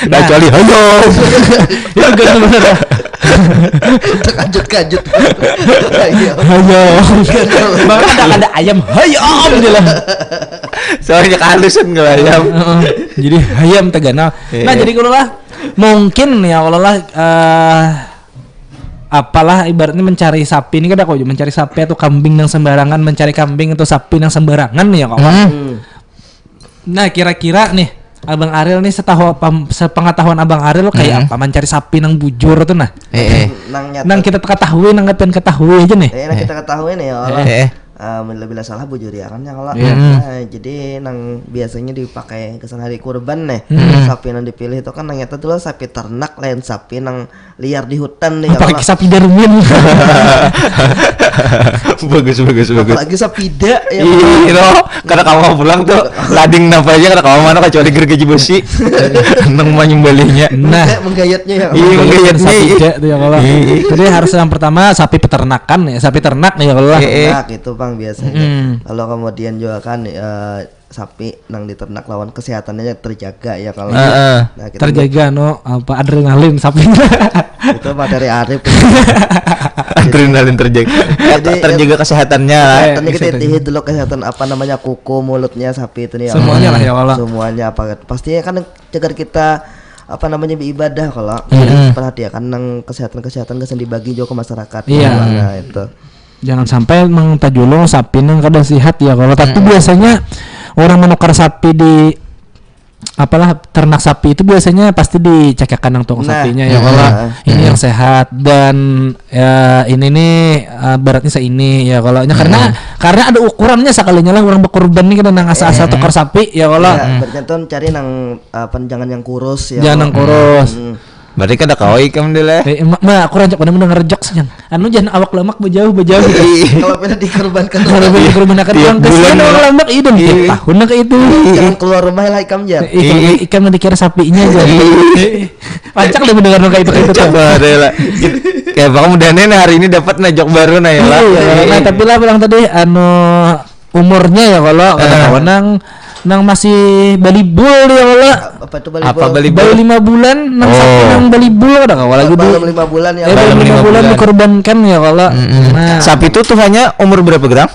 Nah. Kecuali hayam. Itu ganteng bener. Terkajut-kajut. Hayam. Hayam. Bahkan ada ada ayam hayam aja lah. Soalnya kalusan kalau hayam. Heeh. Jadi hayam teganal. Nah, Iya. Jadi kalau lah mungkin ya kalau lah eh, apalah ibaratnya mencari sapi ini kada kok mencari sapi atau kambing yang sembarangan, mencari kambing atau sapi yang sembarangan nih ya kok. Hmm. Hmm. Nah, kira-kira nih Abang Aril nih setahu apa sepengetahuan Abang Aril kayak Hmm. Apa mencari sapi nang bujur tuh nah. Eh, eh. Nang nyata. Nang kita ketahui, nang kalian ketahui aja nih. Eh, nang kita ketahui nih ya Allah. Eh. Ah, bila-bila salah bujur ya kan ya kalau. Iya. Nah, jadi nang biasanya dipakai kesan hari kurban nih. Hmm. Sapi nang dipilih itu kan nang nyata dulu sapi ternak lain sapi nang liar di hutan nih ya Pakai kalau. Sapi Darwin. Bagus, bagus, bagus. Apalagi sapida ya. Iya, kada kawa pulang tuh. Lading napa aja kada kawa mana kecuali gergaji besi. Nang menyembelihnya. Nah, Kayak menggayatnya ya. Iya, menggayat nih. Sapida tuh ya kalau. Iya. Jadi harus yang pertama sapi peternakan ya, sapi ternak nih ya kalau. Eh, eh. Nah, gitu Bang biasanya. Mm. Kalau kemudian juga kan eh, sapi nang diternak lawan kesehatannya terjaga ya kalau. Heeh. Nah, kita Terjaga no apa adrenalin sapi. Itu materi Arif. Adrenalin terjaga. Jadi, Terjaga kesehatannya lah. Eh, Tadi kita kesehatan. Tihit dulu kesehatan apa namanya kuku mulutnya sapi itu nih ya. Semuanya lah ya Allah. Semuanya apa pastinya kan cegar kita apa namanya beribadah kalau Mm-mm. perhatikan nang kesehatan kesehatan gasan dibagi juga ke masyarakat. Iya. Nah, itu. Jangan sampai mang tajulung sapi nang kada sihat ya kalau. Tapi biasanya orang menukar sapi di apalah ternak sapi itu biasanya pasti dicekekan nang tukang Nah. sapinya ya Hmm. kalau Heeh. ini yang sehat dan ya ini nih eh, beratnya seini ya kalau karena karena ada ukurannya sekalinya lah orang berkorban nih kena nang asa-asa tukar sapi ya kalau Ya, berarti tuh cari nang eh, panjangan yang kurus ya. jangan kalau. Nang kurus. Hmm. Berarti kada kawa ikam deh lah. Eh, ma, ma, aku rancak udah mendengar jokes kan. Anu jangan awak lemak bejauh bejauh gitu. Kalau pernah dikorbankan Kalau beli korban akan Tiap orang kasihan bulan orang lah. Lambak idem Iya. tiap tahun nang kayak itu. Jangan keluar rumah lah ikam jar. Ikan ikan udah dikira sapinya aja. Pancak deh mendengar nang kayak itu kayak itu. Coba deh lah. Kayak bang mudah nih hari ini dapat nah jok baru nah ya lah. Iya, nah tapi lah bilang tadi anu umurnya ya kalau kata Eh. kawan nang nang masih balibul ya kalau Apa itu Apa bali? bali? baru lima bulan nang sapi Oh. Nang balibul ada kawan lagi Belum dulu. Lima bulan ya. Eh, Belum belum lima lima bulan bulan. Dikorbankan ya kalau. Mm-mm. Nah, Sapi itu tuhannya umur berapa gram?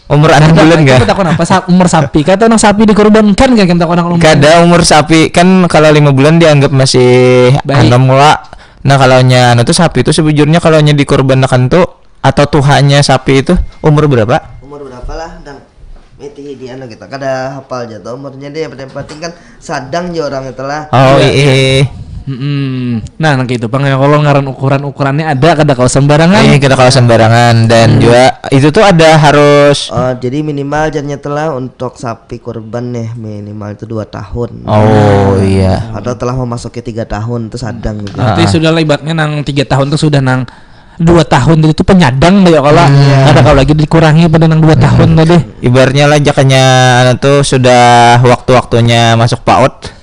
Umur enam bulan Kita kah? Takon apa? Sa- umur sapi kah atau nang sapi dikorbankan kah? Kita takon umur. Kada, umur sapi kan kalau lima bulan dianggap masih Bayi. Anom lah. Nah, kalau nya anu tuh, sapi itu sebujurnya kalau nya dikorbankan tuh atau tuhanya sapi itu umur berapa? Umur berapa lah dan mitihi di anu kita kada hafal aja tuh umurnya dia, yang penting kan sadang aja orang itulah. Oh, Iya. Iya. Mm-mm. Nah, nang itu pang ya, kalau ngaran ukuran-ukurannya ada, kada kau sembarangan. Ini kita kalau sembarangan dan juga itu tuh ada harus Oh, jadi minimal jarnya telah untuk sapi kurban nih minimal itu dua tahun. Oh, iya. Atau telah memasuki tiga tahun itu sadang gitu. Ah. Berarti sudah lah ibaratnya nang tiga tahun tuh sudah nang dua tahun itu tuh penyadang ya kalau Hmm. ada kalau lagi dikurangi pada nang dua tahun tadi. Ibaratnya lah jakanya anu tuh sudah waktu-waktunya masuk paut.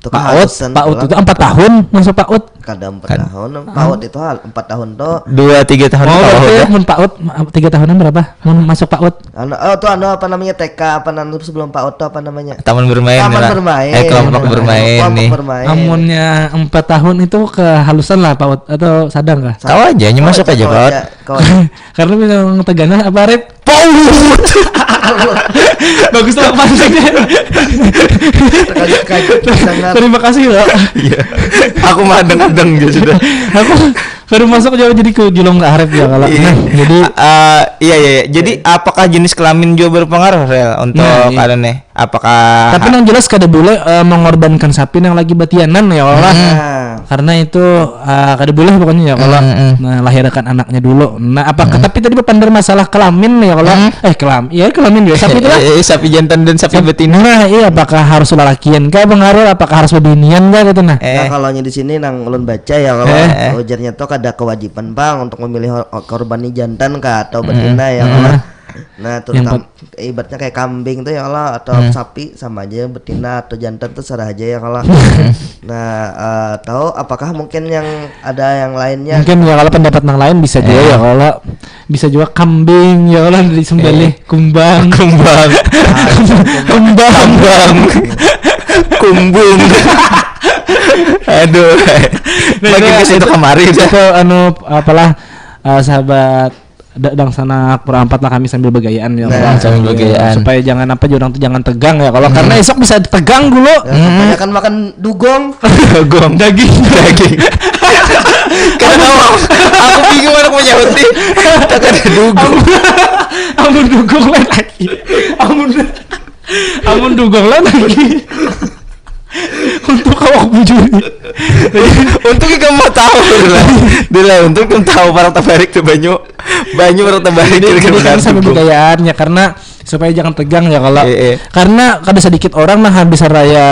Itu Paut, keharusan paut telah. Itu empat tahun masuk paut. Kada empat Kan. Tahun. Paut itu hal empat tahun tuh. Dua tiga tahun Oh, ke bawah berarti udah. Mun paut ma- tiga tahunan berapa? Mun masuk paut. Anu, oh tuh anu apa namanya T K apa nanti sebelum paut tuh apa namanya? Taman bermain Taman lah. Bermain. Eh, kelompok Nah, bermain kelompok nih. Bermain. Amunnya empat tahun itu kehalusan lah paut atau sadang kah? Tahu aja, hanya masuk aja Kau paut. Aja, kau Karena memang tegangan apa Rip? Paut. Bagus lah pantiknya. Terkajut-kajut sangat. Terima kasih loh. Iya. Aku madeng-madeng aja sudah. Aku baru masuk jauh jadi ke julung ke Arif ya kalau. Iya. Nah, jadi Eh, iya iya iya. Jadi apakah jenis kelamin juga berpengaruh, Rel, untuk Nah, iya. Anu nih? Apakah Tapi yang jelas kada boleh eh, mengorbankan sapi yang lagi batianan ya Allah. Nah, Karena itu eh, kada boleh pokoknya ya kalau Hmm, hmm. Nah, lahirkan anaknya dulu. Nah, apa tapi tadi bepander masalah kelamin ya kalau eh kelam iya kelamin ya sapi itu lah. Eh, eh, sapi jantan dan sapi betina. Nah, iya apakah harus lalakian kah pengaruh apakah harus bebinian kah gitu nah. Nah, Eh, kalau di sini nang ulun baca ya kalau Eh. ujarnya tuh kada kewajiban bang untuk memilih hor- korban ini jantan kah atau betina ya kalau. Nah, terutama ibaratnya kayak kambing tuh ya kalau atau sapi sama aja betina atau jantan tuh serah aja ya kalau. Nah, eh, tahu apakah mungkin yang ada yang lainnya? Mungkin ya kalau pendapat yang lain bisa juga Eh. Ya kalau bisa juga kambing ya kalau disembelih kumbang. Kumbang. Kumbang. Kumbang. Kumbung. Aduh. Nah, Makin itu- ke situ kemari udah. Itu anu apalah eh, sahabat da- dangsanak pura empat lah kami sambil begayaan ya Nah, kalau. sambil begayaan. Supaya jangan apa juga tuh jangan tegang ya kalau karena esok bisa tegang dulu. Nah, kebanyakan makan dugong. Gong. Daging. Daging. Kada tahu. Aku bingung aku menyahut nih. Tak ada dugong. Amun dugong lain lagi. Amun amun dugong lain lagi. Untuk awak bujur. Untung kamu mau tahu lah. Dia lah untung kamu tahu para tabarik tuh banyu. Banyu para tabarik Jadi, jadi kan sambil budayaan ya karena supaya jangan tegang ya kalau Iya, iya. Karena kada sedikit orang nah habis raya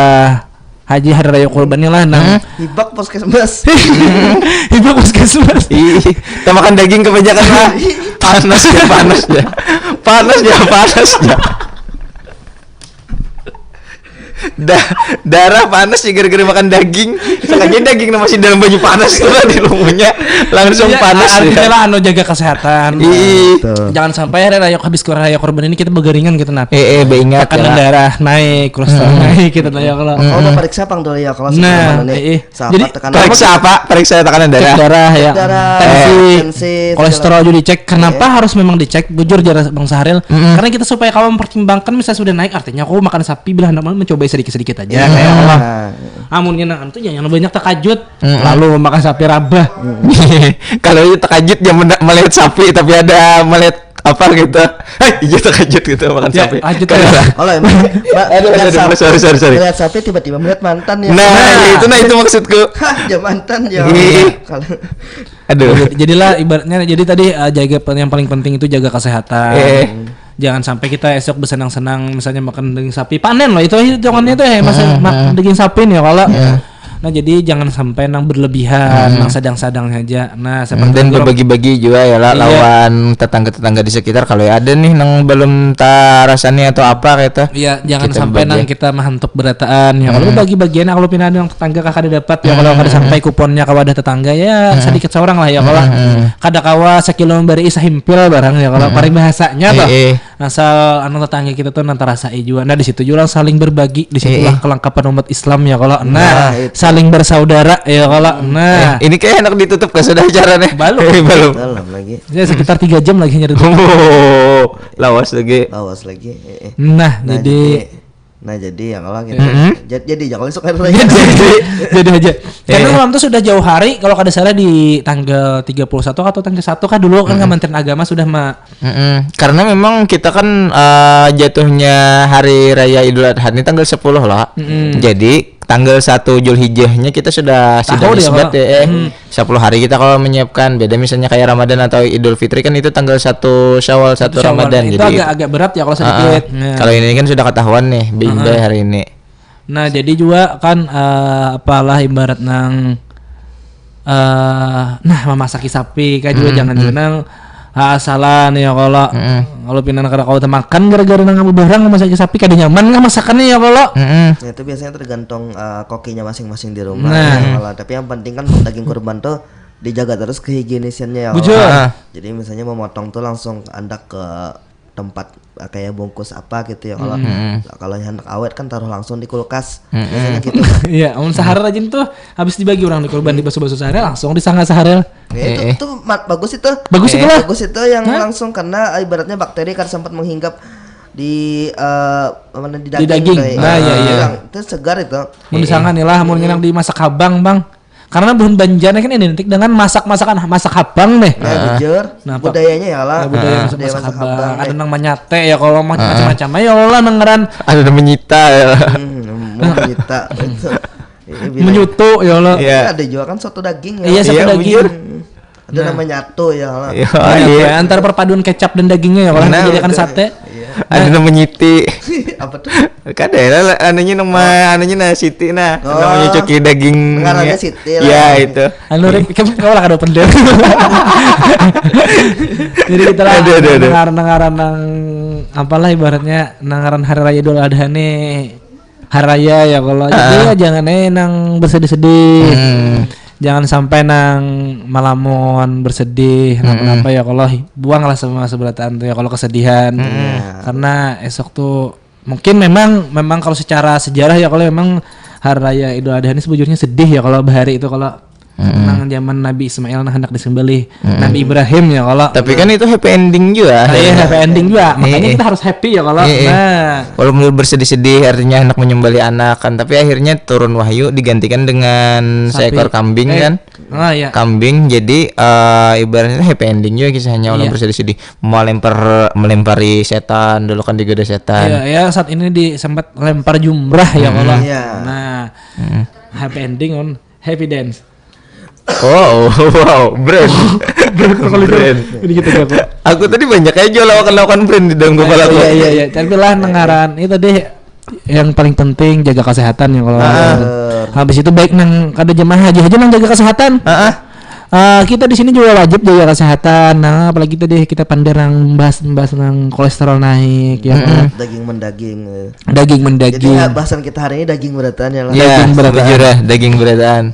haji hari raya kurban ni lah nang Hibak puskesmas. Hibak puskesmas. Ih, kita makan daging kebanyakan lah. Panas ya, panas ya. Panas ya, panas ya. Da darah panas ya gara-gara makan daging. Sekalinya daging masih dalam banyu panas tuh lah di rumahnya. Langsung Iya, panas artinya ya. Lah anu jaga kesehatan. Ih. Tuh. Jangan sampai hari raya habis kurang raya kurban ini kita begaringan gitu nah. Eh, eh, beingat Tekanan ya. Darah naik, kolesterol naik gitu nah ya kalau. Oh, mau periksa pang dulu ya kalau Nah, sebenarnya nih. eh, eh. Siapa Jadi, tekanan? Periksa apa? Periksa tekanan Cek darah. Darah ya. Darah, Tensi, tensi, kolesterol segala- juga dicek. Kenapa Iya. Harus memang dicek? Bujur jar Bang Sahril. Mm-mm. Karena kita supaya kamu mempertimbangkan misalnya sudah naik artinya aku makan sapi bila hendak mencoba sedikit-sedikit aja kayak apa. Nah, Amunnya nang anu tuh jangan banyak terkajut. Mm-mm. Lalu makan sapi rabah. Kalau itu terkajut dia mena- melihat sapi tapi ada melihat apa gitu. Hei, iya terkajut gitu makan Ya, sapi. lanjut Kada aja. lah. Kalau yang Aduh, melihat aduh, sapi, sorry, sorry, sorry. Melihat sapi tiba-tiba melihat mantan ya. Nah, itu nah itu maksudku. Hah, ya mantan ya. Ih. Kalau Aduh. Jadilah ibaratnya jadi tadi uh, jaga yang paling penting itu jaga kesehatan. Eh. Jangan sampai kita esok bersenang-senang misalnya makan daging sapi panen loh itu hitungannya itu eh masa makan daging sapi nih ya kalau. Nah jadi jangan sampai nang berlebihan, nang sedang-sedang saja. Nah seperti Dan itu, berbagi-bagi juga ya lah Iya. Lawan tetangga-tetangga di sekitar kalau ya ada nih nang belum tarasani atau apa gitu. Iya, jangan Kita sampai bagi. Nang kita mahantuk berataan ya. Kalau bagi-bagian kalau pina ada yang tetangga kakak ada dapat ya kalau kada sampai kuponnya ke wadah tetangga ya sedikit seorang lah ya kalau kada kawa sekilo memberi sahimpil barang ya kalau paribahasanya toh. Eh, eh. Asal anu tetangga kita tuh nanti rasai juga. Nah di situ juga saling berbagi, di situlah Eh, eh. kelengkapan umat Islam ya kalau. Nah, Nah, itu. Saling bersaudara ya kalau. Nah, Ini kayak enak ditutup kan sudah acara nih. Belum. Eh, belum. Dalam lagi. ya sekitar tiga jam lagi nyari. Oh, Lawas lagi. Lawas lagi. Eh, eh. Nah, Nah, jadi jadi, nah jadi ya kalau gitu. Mm-mm. Jadi, jadi jangan suka lagi. jadi jadi aja. Karena Iya. Malam tuh sudah jauh hari, kalau kada salah di tanggal tiga puluh satu atau tanggal satu kah dulu kan Kementerian Agama sudah ma Mm-mm. Karena memang kita kan eh, jatuhnya hari raya Idul Adha ini tanggal sepuluh lah. Mm-mm. Jadi tanggal satu Julhijjahnya kita sudah sudah Tahu dia, nisbat Pak. ya. Eh, Hmm. sepuluh hari kita kalau menyiapkan. Beda misalnya kayak Ramadan atau Idul Fitri kan itu tanggal satu Syawal, satu Syawal. Ramadan. Itu Jadi agak agak berat ya kalau Ah, ah. sedikit. Nah. Kalau ini kan sudah ketahuan nih, bimbai Ah, ah. hari ini. Nah, jadi juga kan eh, apalah ibarat nang eh nah, memasaki sapi kan juga Mm-mm, jangan mm. juga nang ah, salah nih ya kalau Mm-mm. kalau pina kada kawa temakan gara-gara nang abu barang memasaki sapi kada nyaman kan masakannya ya kalau. Mm-mm. Nah, itu biasanya tergantung eh, kokinya masing-masing di rumah. Nah. Ya, kalau, tapi yang penting kan daging kurban tuh dijaga terus kehigienisannya ya. Bujur. Allah. Ah. Jadi misalnya memotong tuh langsung andak ke tempat eh, kayak bungkus apa gitu ya kalau Mm-mm. kalau yang hendak awet kan taruh langsung di kulkas. Mm-mm. Biasanya gitu. Iya, amun sahara rajin tuh habis dibagi orang di kurban di basu-basu sahara langsung disanga sahara. Ya, itu Eh, eh. tuh mat- bagus itu. Bagus Eh. itu lah. Bagus itu yang Hah? langsung karena ibaratnya bakteri kan sempat menghinggap di eh, mana di Di daging, daging. Doi. Nah, iya, iya. Hilang. Itu segar itu. Mun disanga nih lah, mun nginang di masak habang bang. Karena buhan Banjar kan identik dengan masak-masakan masak habang nih. Ya, bujur. Nah, apa- Budayanya ya lah. Ya, budaya Ah. masak, masak habang. Budaya. Ada nang manyate ya kalau ma- macam-macam ya Allah nang ngaran Ada yang menyita ya. Hmm, mau menyita. Itu. Iya, bilang. Menyutu ya Allah. Iya. Ada juga kan soto daging ya. Iya, soto Iya, daging. bujur. Hmm. Ada namanya nyatu ya lah. Iya, Nah, iya. ya, antara perpaduan kecap dan dagingnya ya kalau Nah, dijadikan betul. sate. Iya. Ada yang menyiti. Apa tuh? Kada ya lah, anunya nama anunya nah Siti nah. Oh. Namanya coki daging. Ngarannya Siti lah. Ya itu. Anu Rip, kamu kamu lah kada open deh. Jadi kita lah Aduh, aduh, aduh. dengar dengar nang apalah ibaratnya nang ngaran hari raya Idul Adha nih hari raya ya kalau jadi Ah. ya jangan eh nang bersedih-sedih. Hmm. Jangan sampai nang malamun bersedih Mm-mm. kenapa ya kalau buanglah semua seberataan tuh ya kalau kesedihan. Mm-mm. Iya. Karena esok tuh mungkin memang memang kalau secara sejarah ya kalau memang hari raya Idul Adha ini sebujurnya sedih ya kalau bahari itu kalau Mm-mm. nang zaman Nabi Ismail nah hendak disembelih Mm-mm. Nabi Ibrahim ya kalau Tapi kan itu happy ending juga. Ah, iya, happy ending juga. Makanya Iya, iya. Kita harus happy ya kalau. Iya, iya. Nah. Walaupun bersedih-sedih artinya hendak menyembelih anak kan, tapi akhirnya turun wahyu digantikan dengan Sapi. seekor kambing Eh, kan. Ah, ya. Kambing jadi eh, ibaratnya happy ending juga kisahnya orang Iya. bersedih-sedih melempar melempari setan dulu kan digoda setan. Iya, ya saat ini di sempat lempar jumrah ya kalau. Iya. Nah, Mm. happy ending on happy dance. Wow, wow, brand. Brand. Ini gitu aku. Aku tadi banyak aja lawakan-lawakan brand di dalam kepala aku. Iya iya iya. Tapi lah nengaran itu deh yang paling penting jaga kesehatan ya kalau. Ah. Habis itu baik nang kada jemaah haji aja nang jaga kesehatan. Ah, ah. Eh, kita di sini juga wajib jaga kesehatan. Nah, apalagi tadi kita pandir nang bahas bahas nang kolesterol naik ya. Mm-mm. Daging mendaging. Eh. Daging Jadi mendaging. ya, bahasan kita hari ini daging beratan ya lah. Ya, Daging berataan. Bujur ya, daging berataan.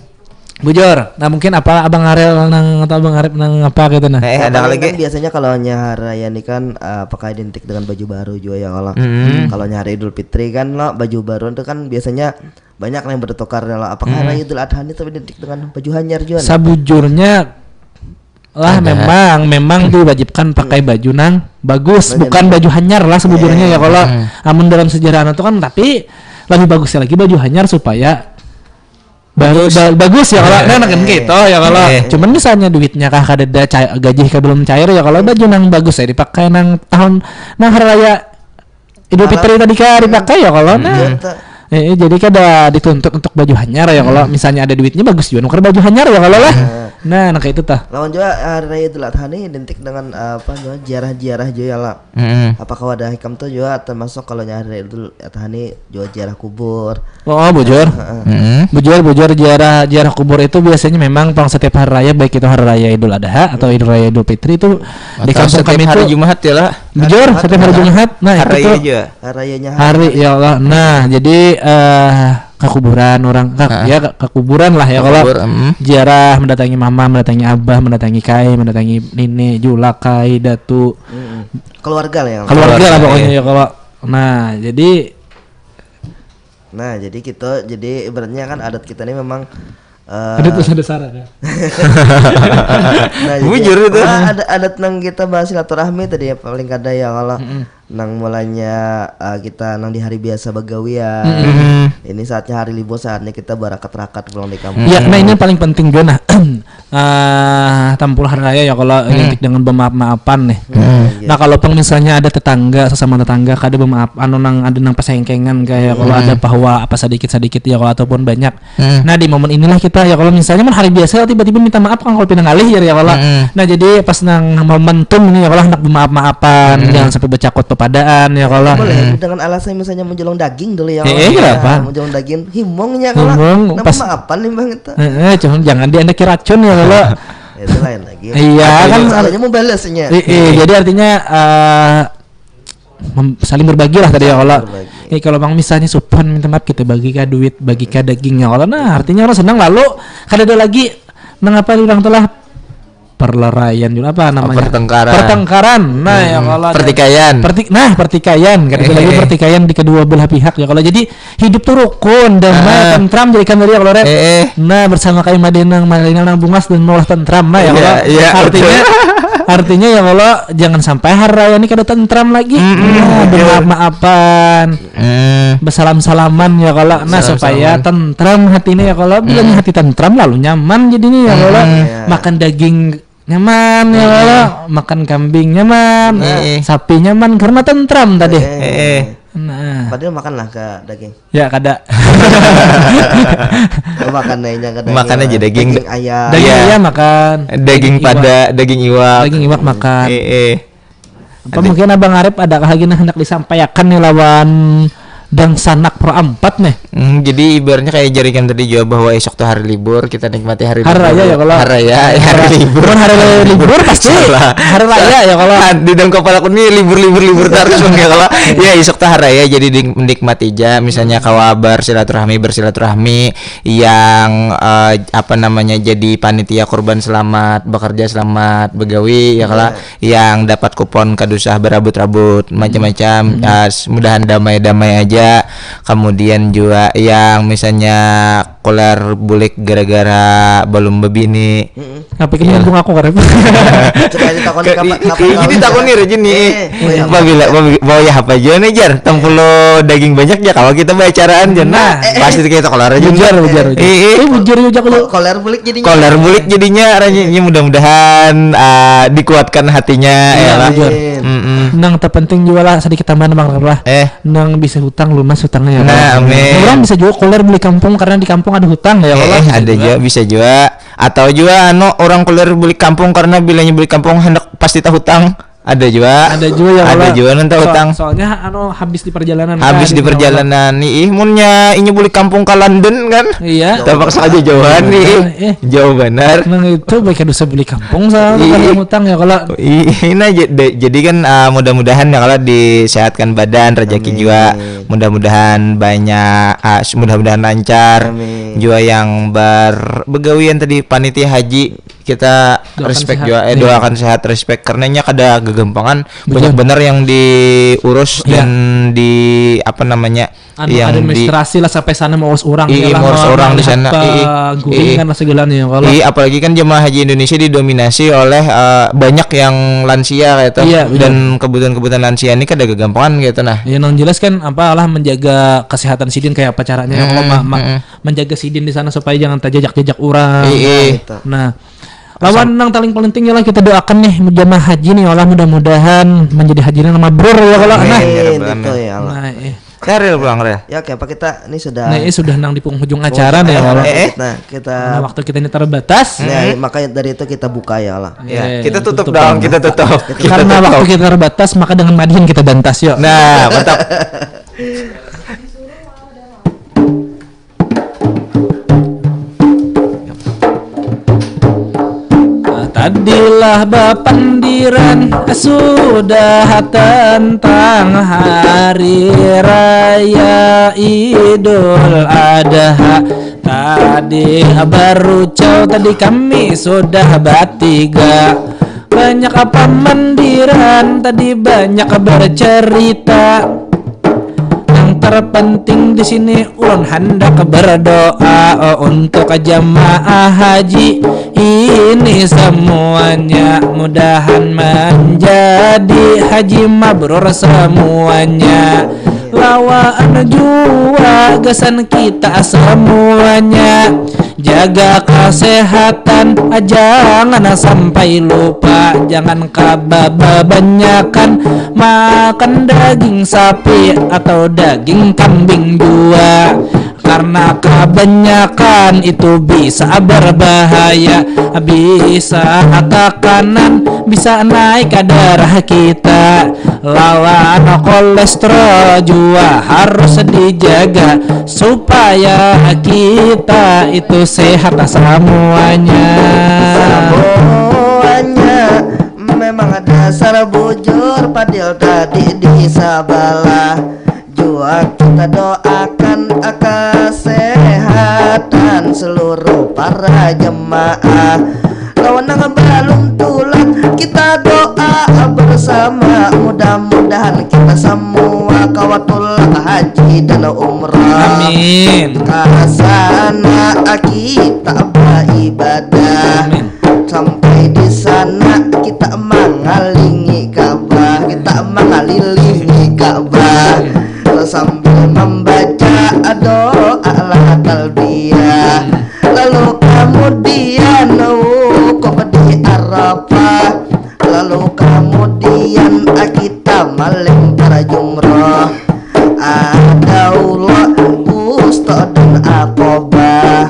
Bujur. Nah, mungkin apa Abang Arel nang atau Abang Arif nang apa gitu nah. Eh, Nah, ada paling lagi. Kan biasanya kalau nyahar raya ini kan eh, apakah identik dengan baju baru juga ya kalau. Mm-mm. Kalau nyahar Idul Fitri kan lo baju baru itu kan biasanya banyak yang bertukar ya lo. Apakah Mm. raya Idul Adha ini tuh identik dengan baju hanyar juga? Nah? Sabujurnya lah Ada. memang memang diwajibkan pakai baju nang bagus Baju bukan nang- baju hanyar lah sebujurnya ya kalau Hmm. amun dalam sejarah itu kan tapi lebih bagusnya lagi baju hanyar supaya ba- Bagus. ba- bagus ya kalau nah kan gitu ya kalau Eh. cuman misalnya duitnya kah kada ada cai- gaji kah belum cair ya kalau baju nang bagus ya dipakai nang tahun nang hari raya Idul Fitri tadi kah dipakai ya kalau nah Iya, tak. Eh, eh, jadi kada dituntut untuk baju hanyar ya kalau misalnya ada duitnya bagus juga nuker baju hanyar ya kalau lah. Nah, nah kayak itu tah. Lawan juga hari raya Idul Adha ini identik dengan eh, apa juga ziarah-ziarah juga ya lah. Mm-mm. Apakah wadah ikam tuh juga termasuk kalau nyari Idul Adha ini juga ziarah kubur? Oh, bujur. Mm-mm. Bujur, bujur ziarah ziarah kubur itu biasanya memang pang setiap hari raya baik itu hari raya Idul Adha atau Idul Raya Idul Fitri itu di Atau kampung kami setiap hari itu Jumat ya lah. Bujur setiap hari Jumat. Nah, Hari itu raya tuh aja. Hari rayanya hari ya Allah. Nah, jadi eh ke kuburan orang ke, Heeh. ya ke, ke kuburan lah ya kalau Kubur, mm. ziarah mendatangi mama, mendatangi abah, mendatangi kai, mendatangi nini, julak kai, datu, Mm-mm. Keluarga lah ya. keluarga lah Keluarga, pokoknya iya. Ya kalau nah jadi Nah, jadi kita jadi ibaratnya kan adat kita ini memang Ada tuh ada syarat ya. Nah, Bujur itu. Ada adat nang kita bahas silaturahmi tadi ya, paling kada ya kalau nang mulanya uh, kita nang di hari biasa bagawian. Ini saatnya hari libur, saatnya kita barakat-rakat pulang di kampung. Ya, nah ini paling penting juga nah. Uh, tampul hari raya ya kalau identik dengan bemaaf-maafan nih. Nah kalau pang misalnya ada tetangga, sesama tetangga kada bemaaf, anu nang ada nang pasengkengan kayak kalau ada bahwa apa sedikit-sedikit ya kalau ataupun banyak. Nah di momen inilah kita ya kalau misalnya mun hari biasa tiba-tiba minta maaf kan kalau pinang alih ya ya kalau. Nah jadi pas nang momentum ini ya kalau hendak bemaaf-maafan, jangan sampai bercakot pepadaan ya kalau. Boleh dengan alasan misalnya menjolong daging dulu ya. Eh, eh, kenapa? Menjolong daging himongnya kalau. Himong, Nah, pas- maafan nih bang itu. Eh, eh, cuman jangan diandaki racun ya kalau. Itu lain lagi. Iya kan. Soalnya mau balasnya. Eh, eh, jadi artinya eh, mem- saling berbagi lah tadi ya kalau. Berbagi. Eh kalau bang misalnya supan minta maaf kita bagi ke duit, bagi ke dagingnya kalau. Nah artinya orang senang lalu kada ada lagi mengapa orang telah perleraian juga apa namanya Pertengkaran. Pertengkaran. Nah ya kalau ada- Pertikaian. Pertik nah pertikaian kan itu lagi pertikaian di kedua belah pihak ya kalau jadi hidup tuh rukun damai tentram jadi kan tadi ya kalau Rep. Eh, eh. Nah bersama kayak Madinah Madinah nang bungas dan maulah tentram nah ya Iya, kalau iya, artinya artinya ya kalau jangan sampai hari raya ini kada tentram lagi. Nah, bermaaf-maafan, Hmm. bersalam-salaman ya kalau nah supaya tentram hatinya ya kalau bila hati tentram lalu nyaman jadinya ya kalau makan daging nyaman ya kalau makan kambing nyaman Eh. sapi nyaman karena tentram tadi. Eh, eh. Nah Padahal makanlah ke daging. ya kada Oh, makan aja ke daging. Makan aja daging. Daging ayam. daging Iya. Ayam makan Daging iwak. Pada, daging iwak. Daging iwak makan. Eh, eh. Apa mungkin Abang Arif adakah lagi nah hendak disampaikan nih lawan dangsanak pro empat nih? Hmm, jadi ibaratnya kayak jarikan tadi juga bahwa esok tuh hari libur, kita nikmati hari Hari libur. Raya ya, kalau Hari raya, ya, hari libur. Mun hari raya libur pasti Salah. hari raya ya kalau. Kan di dalam kepala aku nih libur libur libur terus bang ya kalau ya esok tuh hari raya jadi di- nikmati aja misalnya kawabar silaturahmi bersilaturahmi yang eh, apa namanya jadi panitia korban selamat bekerja selamat begawi ya kalau yang dapat kupon kada usah berabut-rabut macam-macam. Ah, s- mudahan damai-damai aja. Kemudian juga yang misalnya koler bulik gara-gara belum bebini. Apa ini nyambung aku karep? Coba ditakoni Ke- kapan i- kapan i- tahu ini ya. takoni aja nih. Eh, oh iya. Babila babi- bawa ya apa aja nih jar. Tempelo daging banyak ya kalau kita bacaraan jar. Nah, Nah. pasti kita koler aja. Bujur, bujur, bujur. Ih, ih. Eh, bujur juga kalau Koler bulik jadinya. Koler bulik jadinya aranya mudah-mudahan ah, dikuatkan hatinya Iya, ya lah. Bujur. Mm-mm. Nang terpenting juga lah sedikit tambahan bang lah. Eh, Nang bisa hutang lunas hutangnya ya. Nah, Kalau. amin. Orang bisa juga koler beli kampung karena di kampung ada hutang ya. eh, Kalau eh, bisa ada juga bisa juga atau juga anu orang koler beli kampung karena bilanya beli kampung hendak pasti tak hutang ada juga Ada juga ya. Ada Kalau. Juga nanti Soal- hutang Soalnya anu habis di perjalanan. habis kan, di gitu. Perjalanan nih ih munnya inya beli kampung ke London kan Iya. Terpaksa aja jauhan nih Eh. Jauh benar Nang itu baik dosa beli kampung sama Iya. tukang hutang ya kalau. Ini aja de- jadi kan uh, mudah-mudahan ya kalau disehatkan badan rezeki juga mudah-mudahan banyak uh, mudah-mudahan lancar Amin. Juga yang ber begawian tadi panitia haji kita Doakan respect sehat. Juga eh, Iya. Doakan sehat respect karenanya kada gegempangan banyak benar yang diurus Iya. Dan di apa namanya Anu, yang di administrasi lah sampai sana mau urus orang Iya, ya lah, mau urus mau orang di melihat sana. Iya. penggulingan Iya. Lah segalanya ya kalau. Iya, apalagi kan jemaah haji Indonesia didominasi oleh eh, banyak yang lansia kayak itu Iya, benar. Dan kebutuhan-kebutuhan lansia ini kada gegampangan gitu nah. Ya nang jelas kan apa lah menjaga kesehatan sidin kayak apa caranya ya kalau ma- ma- mm. menjaga sidin di sana supaya jangan terjejak-jejak orang. Iya. Gitu. Nah, lawan nang paling penting lah kita doakan nih jamaah haji nih Allah mudah-mudahan menjadi haji yang mabrur ya kalau nah. Amin. Ya Rabbal Amin, Alamin. betul ya Allah. Nah, eh. Rel pulang Rel. Ya oke, apa kita ini sudah Nah, ini sudah nang di penghujung acara nih ya Allah. Eh, eh. Nah, kita Karena waktu kita ini terbatas. Nah, makanya dari itu kita buka ya Allah. Ya, Eh, kita tutup tutup dong, dong. Kita tutup. Kita Karena tutup. Waktu kita terbatas, maka dengan madihin kita bantas yuk. Nah, mantap. Tadilah bapandiran sudah tentang hari raya Idul Adha. Tadi barucau tadi kami sudah batiga. Banyak apa mandiran tadi banyak bercerita. Nang Terpenting di sini ulun handak berdoa, oh, untuk jamaah haji ini semuanya mudahan menjadi haji mabrur semuanya. Lawaan jua gasan kita semuanya. Jaga kesehatan, jangan sampai lupa. Jangan kababanyakan makan daging sapi atau daging kambing jua. Karena kebanyakan itu bisa berbahaya, bisa tekanan, bisa naik darah kita. Lawan kolesterol jua harus dijaga supaya kita itu sehat semuanya. Semuanya memang dasar bujur, Padil tadi di sebelah jua kita doakan kesehatan seluruh para jemaah. Lawan nang balum tulak kita doa bersama, mudah-mudahan kita semua kawa tulak haji dan umrah. Amin. Kasana kita beribadah. Amin. Sampai di sana kita mengalingi Ka'bah, kita mengelilingi Ka'bah sambil membaca doa lah talbiyah. Lalu kemudian wukuf di Arafah. Lalu kemudian kita melempar jumroh. Ada ulo, wusto dan Aqabah.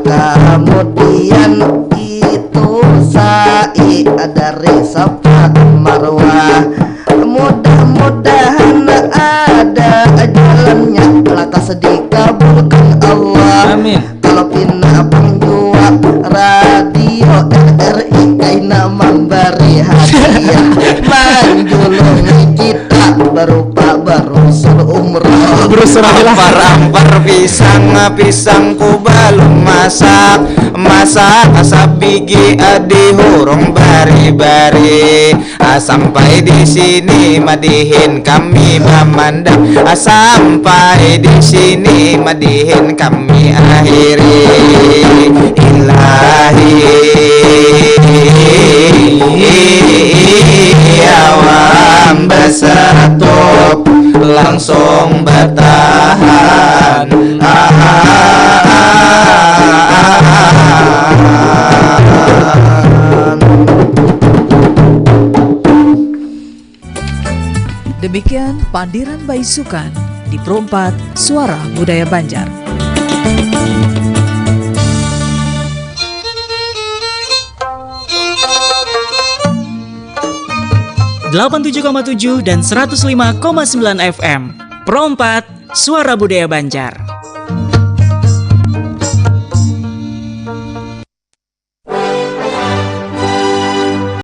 Kemudian itu sa'i dari Safa Marwah. Mudah-mudahan ada jalannya lakas dikabulkan Allah. Amin. Kalau pina pang jua radio R R I kaina memberi hadiah, manjulungi kita berupa berusur umroh. Berusur aja lah. Ampar-ampar pisang, pisangku balum masak. Masak sabigi, dihurung bari-bari. Ah, sampai di sini madihin kami mamandang. Ah, sampai di sini madihin kami akhiri. Ilahi, awam basatup langsung batahan. Ah, ah, ah, ah, ah. Demikian Pandiran Baisukan di Perumpat Suara Budaya Banjar. Delapan tujuh koma tujuh dan seratus lima koma sembilan F M. Perumpat Suara Budaya Banjar.